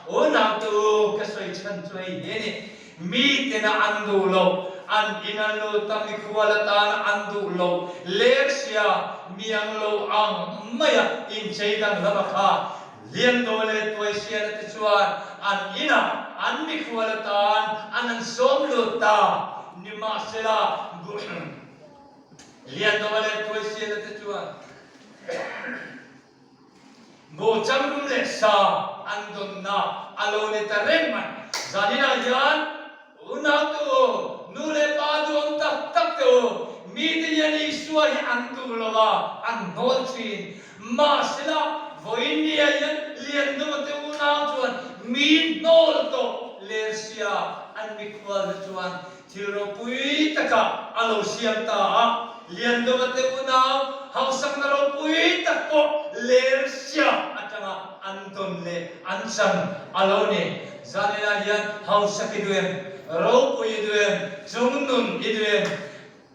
Unau te u, ka sawi chhan chu hei hi a ni. Mi tena an duh loh, an in an lut a, mikhual atana an duh loh, lersia mi ang lo ang maia inchei danglam a kha. Liandova leh Tuaisiala te chuan an inah an mikhual atan an an sawm lut ta. Nimahsela, Liandova leh Tuaisiana te chuan Buhchangrum leh sa an dawnna a lo ni ta reng mai. Zaninah hian unaute u, nu leh pa duhawm tak tak te u, mite hian Isua hi an duh lo a, an hnawl thin. Mahsela, vawiin nia hian Liandova te unau chuan mi hnawl tawh lersia an mikhual te chuan Thil ropui takah a lo siam ta a, Liandova te unau hausakna ropui tak pawh Lersia atanga an dawn leh an chan a lo ni. Zaninah hian hausak i duh em? Ropui i duh em? Chungnun i duh em?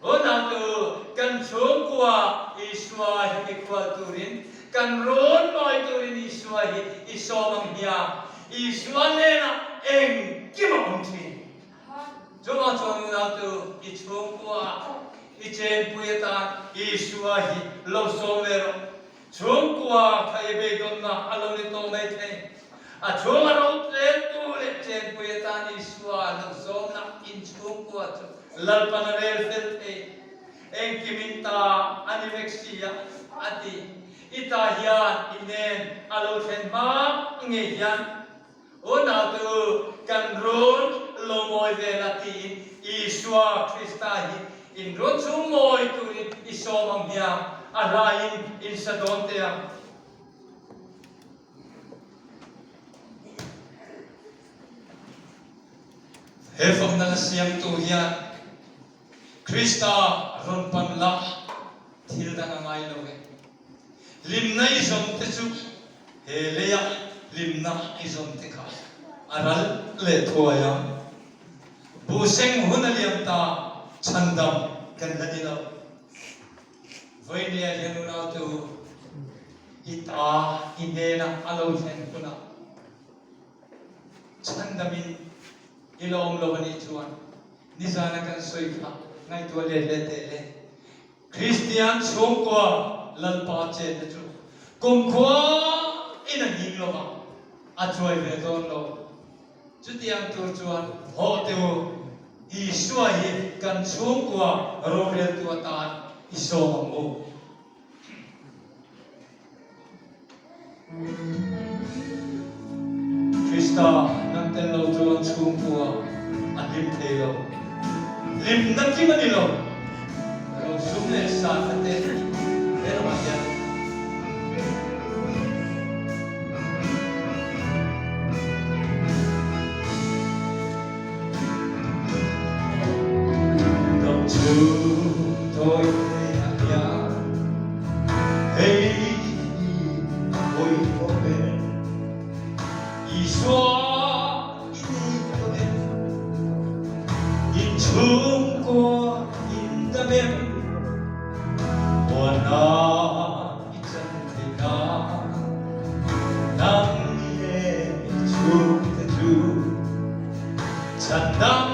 Unau te u, kan chhungkua Isua hi mikhual turin, kan rawn mawi turin Isua hi i sawm ang hiang. Isua hnenah engkim a awm thin. Chuvang chuan unautu i chhungkua i chenpui atan Isua hi lo sawm ve rawh. Chhungkua kha i beidawnna a lo ni tawh mai thei. A chhunga ro tlentu leh chenpui atan Isua lo sawmna in chhungkua chu Lalpan a rel fel thei. Engkim in ta a ni vek si a, a ti. I ta hian i nen a lo thlen hma ngei hian Unaute u, kan run lo mawi ve la tiin Isua Krista hi in run chung mawi turin i sawm ang hiang, a hlaiin in sa dawn teh ang. He fakna la siamtu hian Krista rawn pan la thil dang a ngai lo e. Hlimna i zawm te chu he leia hlimna i zawm te kha a ral leh thuai ang. Buhseng hun a liam ta chhandam kan la ni lo. Vawinia hian unaute u, i ta i hnena a lo thlen hunah chhandamin i la awm lo a nih chuan nizana kan sawi kha ngaihtuah let leh teh le. Kristian chhungkua Lalpa chenna chu kumkhua in a hning lo va, a chuai ve dawn lo. Chutiang tur chuan hawh teh u, Isua hi kan chhungkua roreltu atan i sawm ang u. Krista nang tel lo chuan chhungkua a hlim thei lo. Hlimna kim a ni lo. Rosum leh sanna te he ramah hian Dam chhung tawi thei a hian Hei hi a pawimawh ber. Isua i nei tawh em? Inchhungkua in dam em? Muanna i chan thei nan nang leh i chhungte chu chhandam.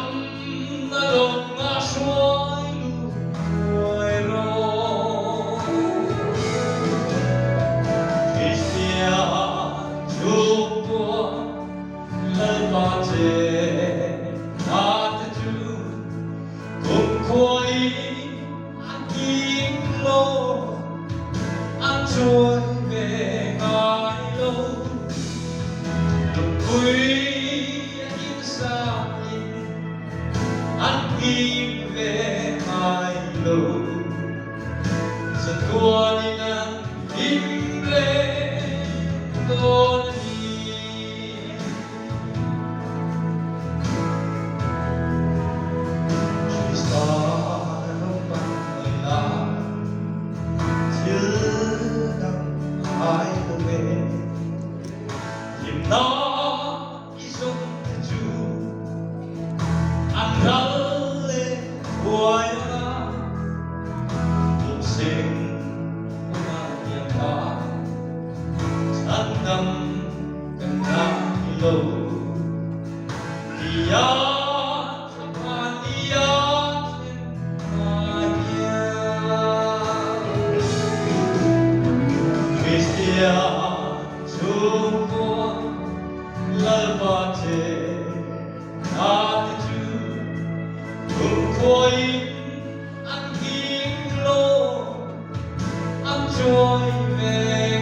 Lalpa chenna te chu kumkhuain a kim lo, a chuai ve ngai lo. Lungpui a insain an kim ve ngai lo. Chatuanin an hlim reng dawn a ni. Krista ram pan mai la, thil dang a ngai lo ve. Hlimna i zawng te chu an ral leh huai ang a, tumseng hunah hian ta chhandam kan ngai lo. Tia thlaphan ia thlen hna hian Kristian chhungkua Lalpa che hna te chu kumkhuain an hing lo, an chuai ve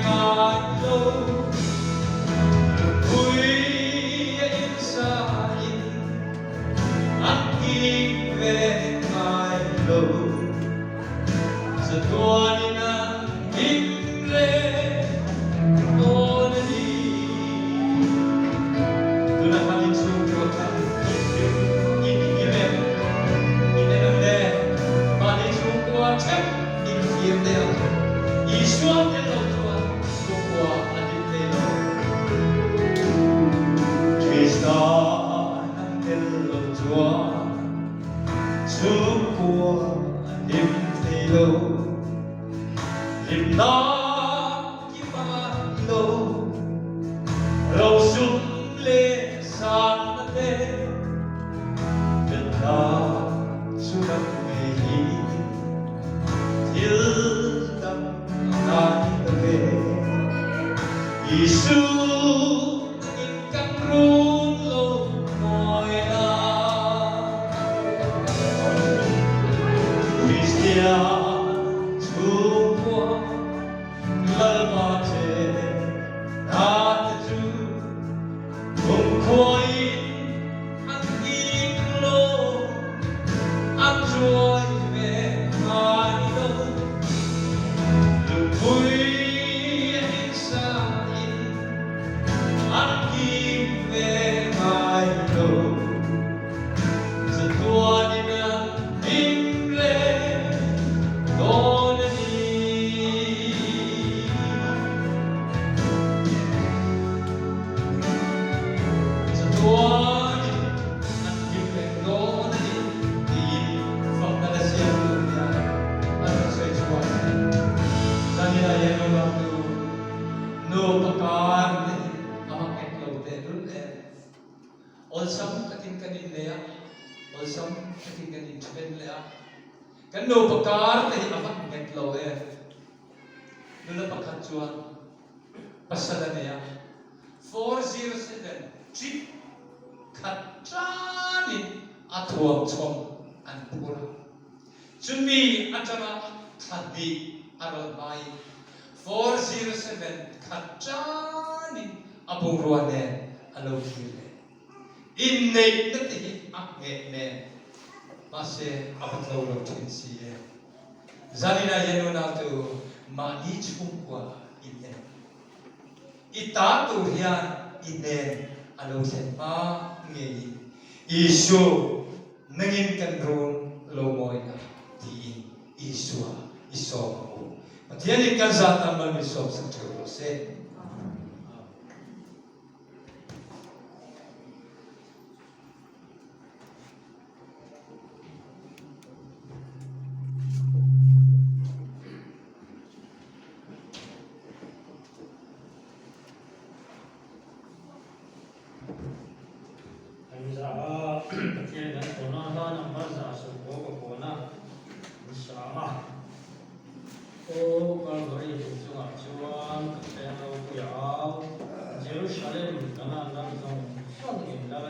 ngai lo. Lungpui a insain an hing ve ngai lo. Chatuanin an him reng dawn a ni. Tunah khan inchhungkua kha in in him em? In en ang le? Mahni chhungkua theuh in thlir teh ang. Isua tel lo chuan chhungkua a hlim thei lo. Krista an tel lo chuan Chhungkua a hlim thei lo, hlimna ki hmai lo, rosum leh sanna te felna chu ram ngei hi thil dang a ngai lo ve. Isu in kan run lo mawi la. Kristian chhungkua Lalpa che na te chu kumkhuain an him lo, an chuai ve ngai lo. Lungpui a insain an him ve ngai lo. Chatuanin an him reng dawn a ni. Chatuanin an him reng dawn a ni tiin fakna la siamtu hian a rawn sawi chhuak a ni. Zanina hian unautu nupa kar te hi a va nghet lo teh lul em? Awlsam takin kan innei a, awlsam takin kan inthen leh a. Kan nupa kar te hi a va nghet lo em? Nula pakhat chuan pasal a nei a, 407 trip khat tanin a thuamchhawm an phur a. Chumi atanga thla hnih a rawn hmaiin 407 khat tanin a bungrua nen a lo thlir leh. Inneihna te hi a ngheh nen, mahse a va tlo lo thin si e. Zaninah hian unautu mahni chhungkua in en. I ta tur hian i hnen a lo thlen hma ngeiin Isu nangin kan run lo mawi la tiin Isua i sawm ang u. Pathianin kan zat ah mal min sawm sak theuh rawh se. Kan za a, Pathian kan tawn a, hla number 10 ka pawn a, an sang a. Aw Kalvari lung chungah chuan ka tleng ropui a au, Jerusalem Kanaan ram zawng. zawngin Lal.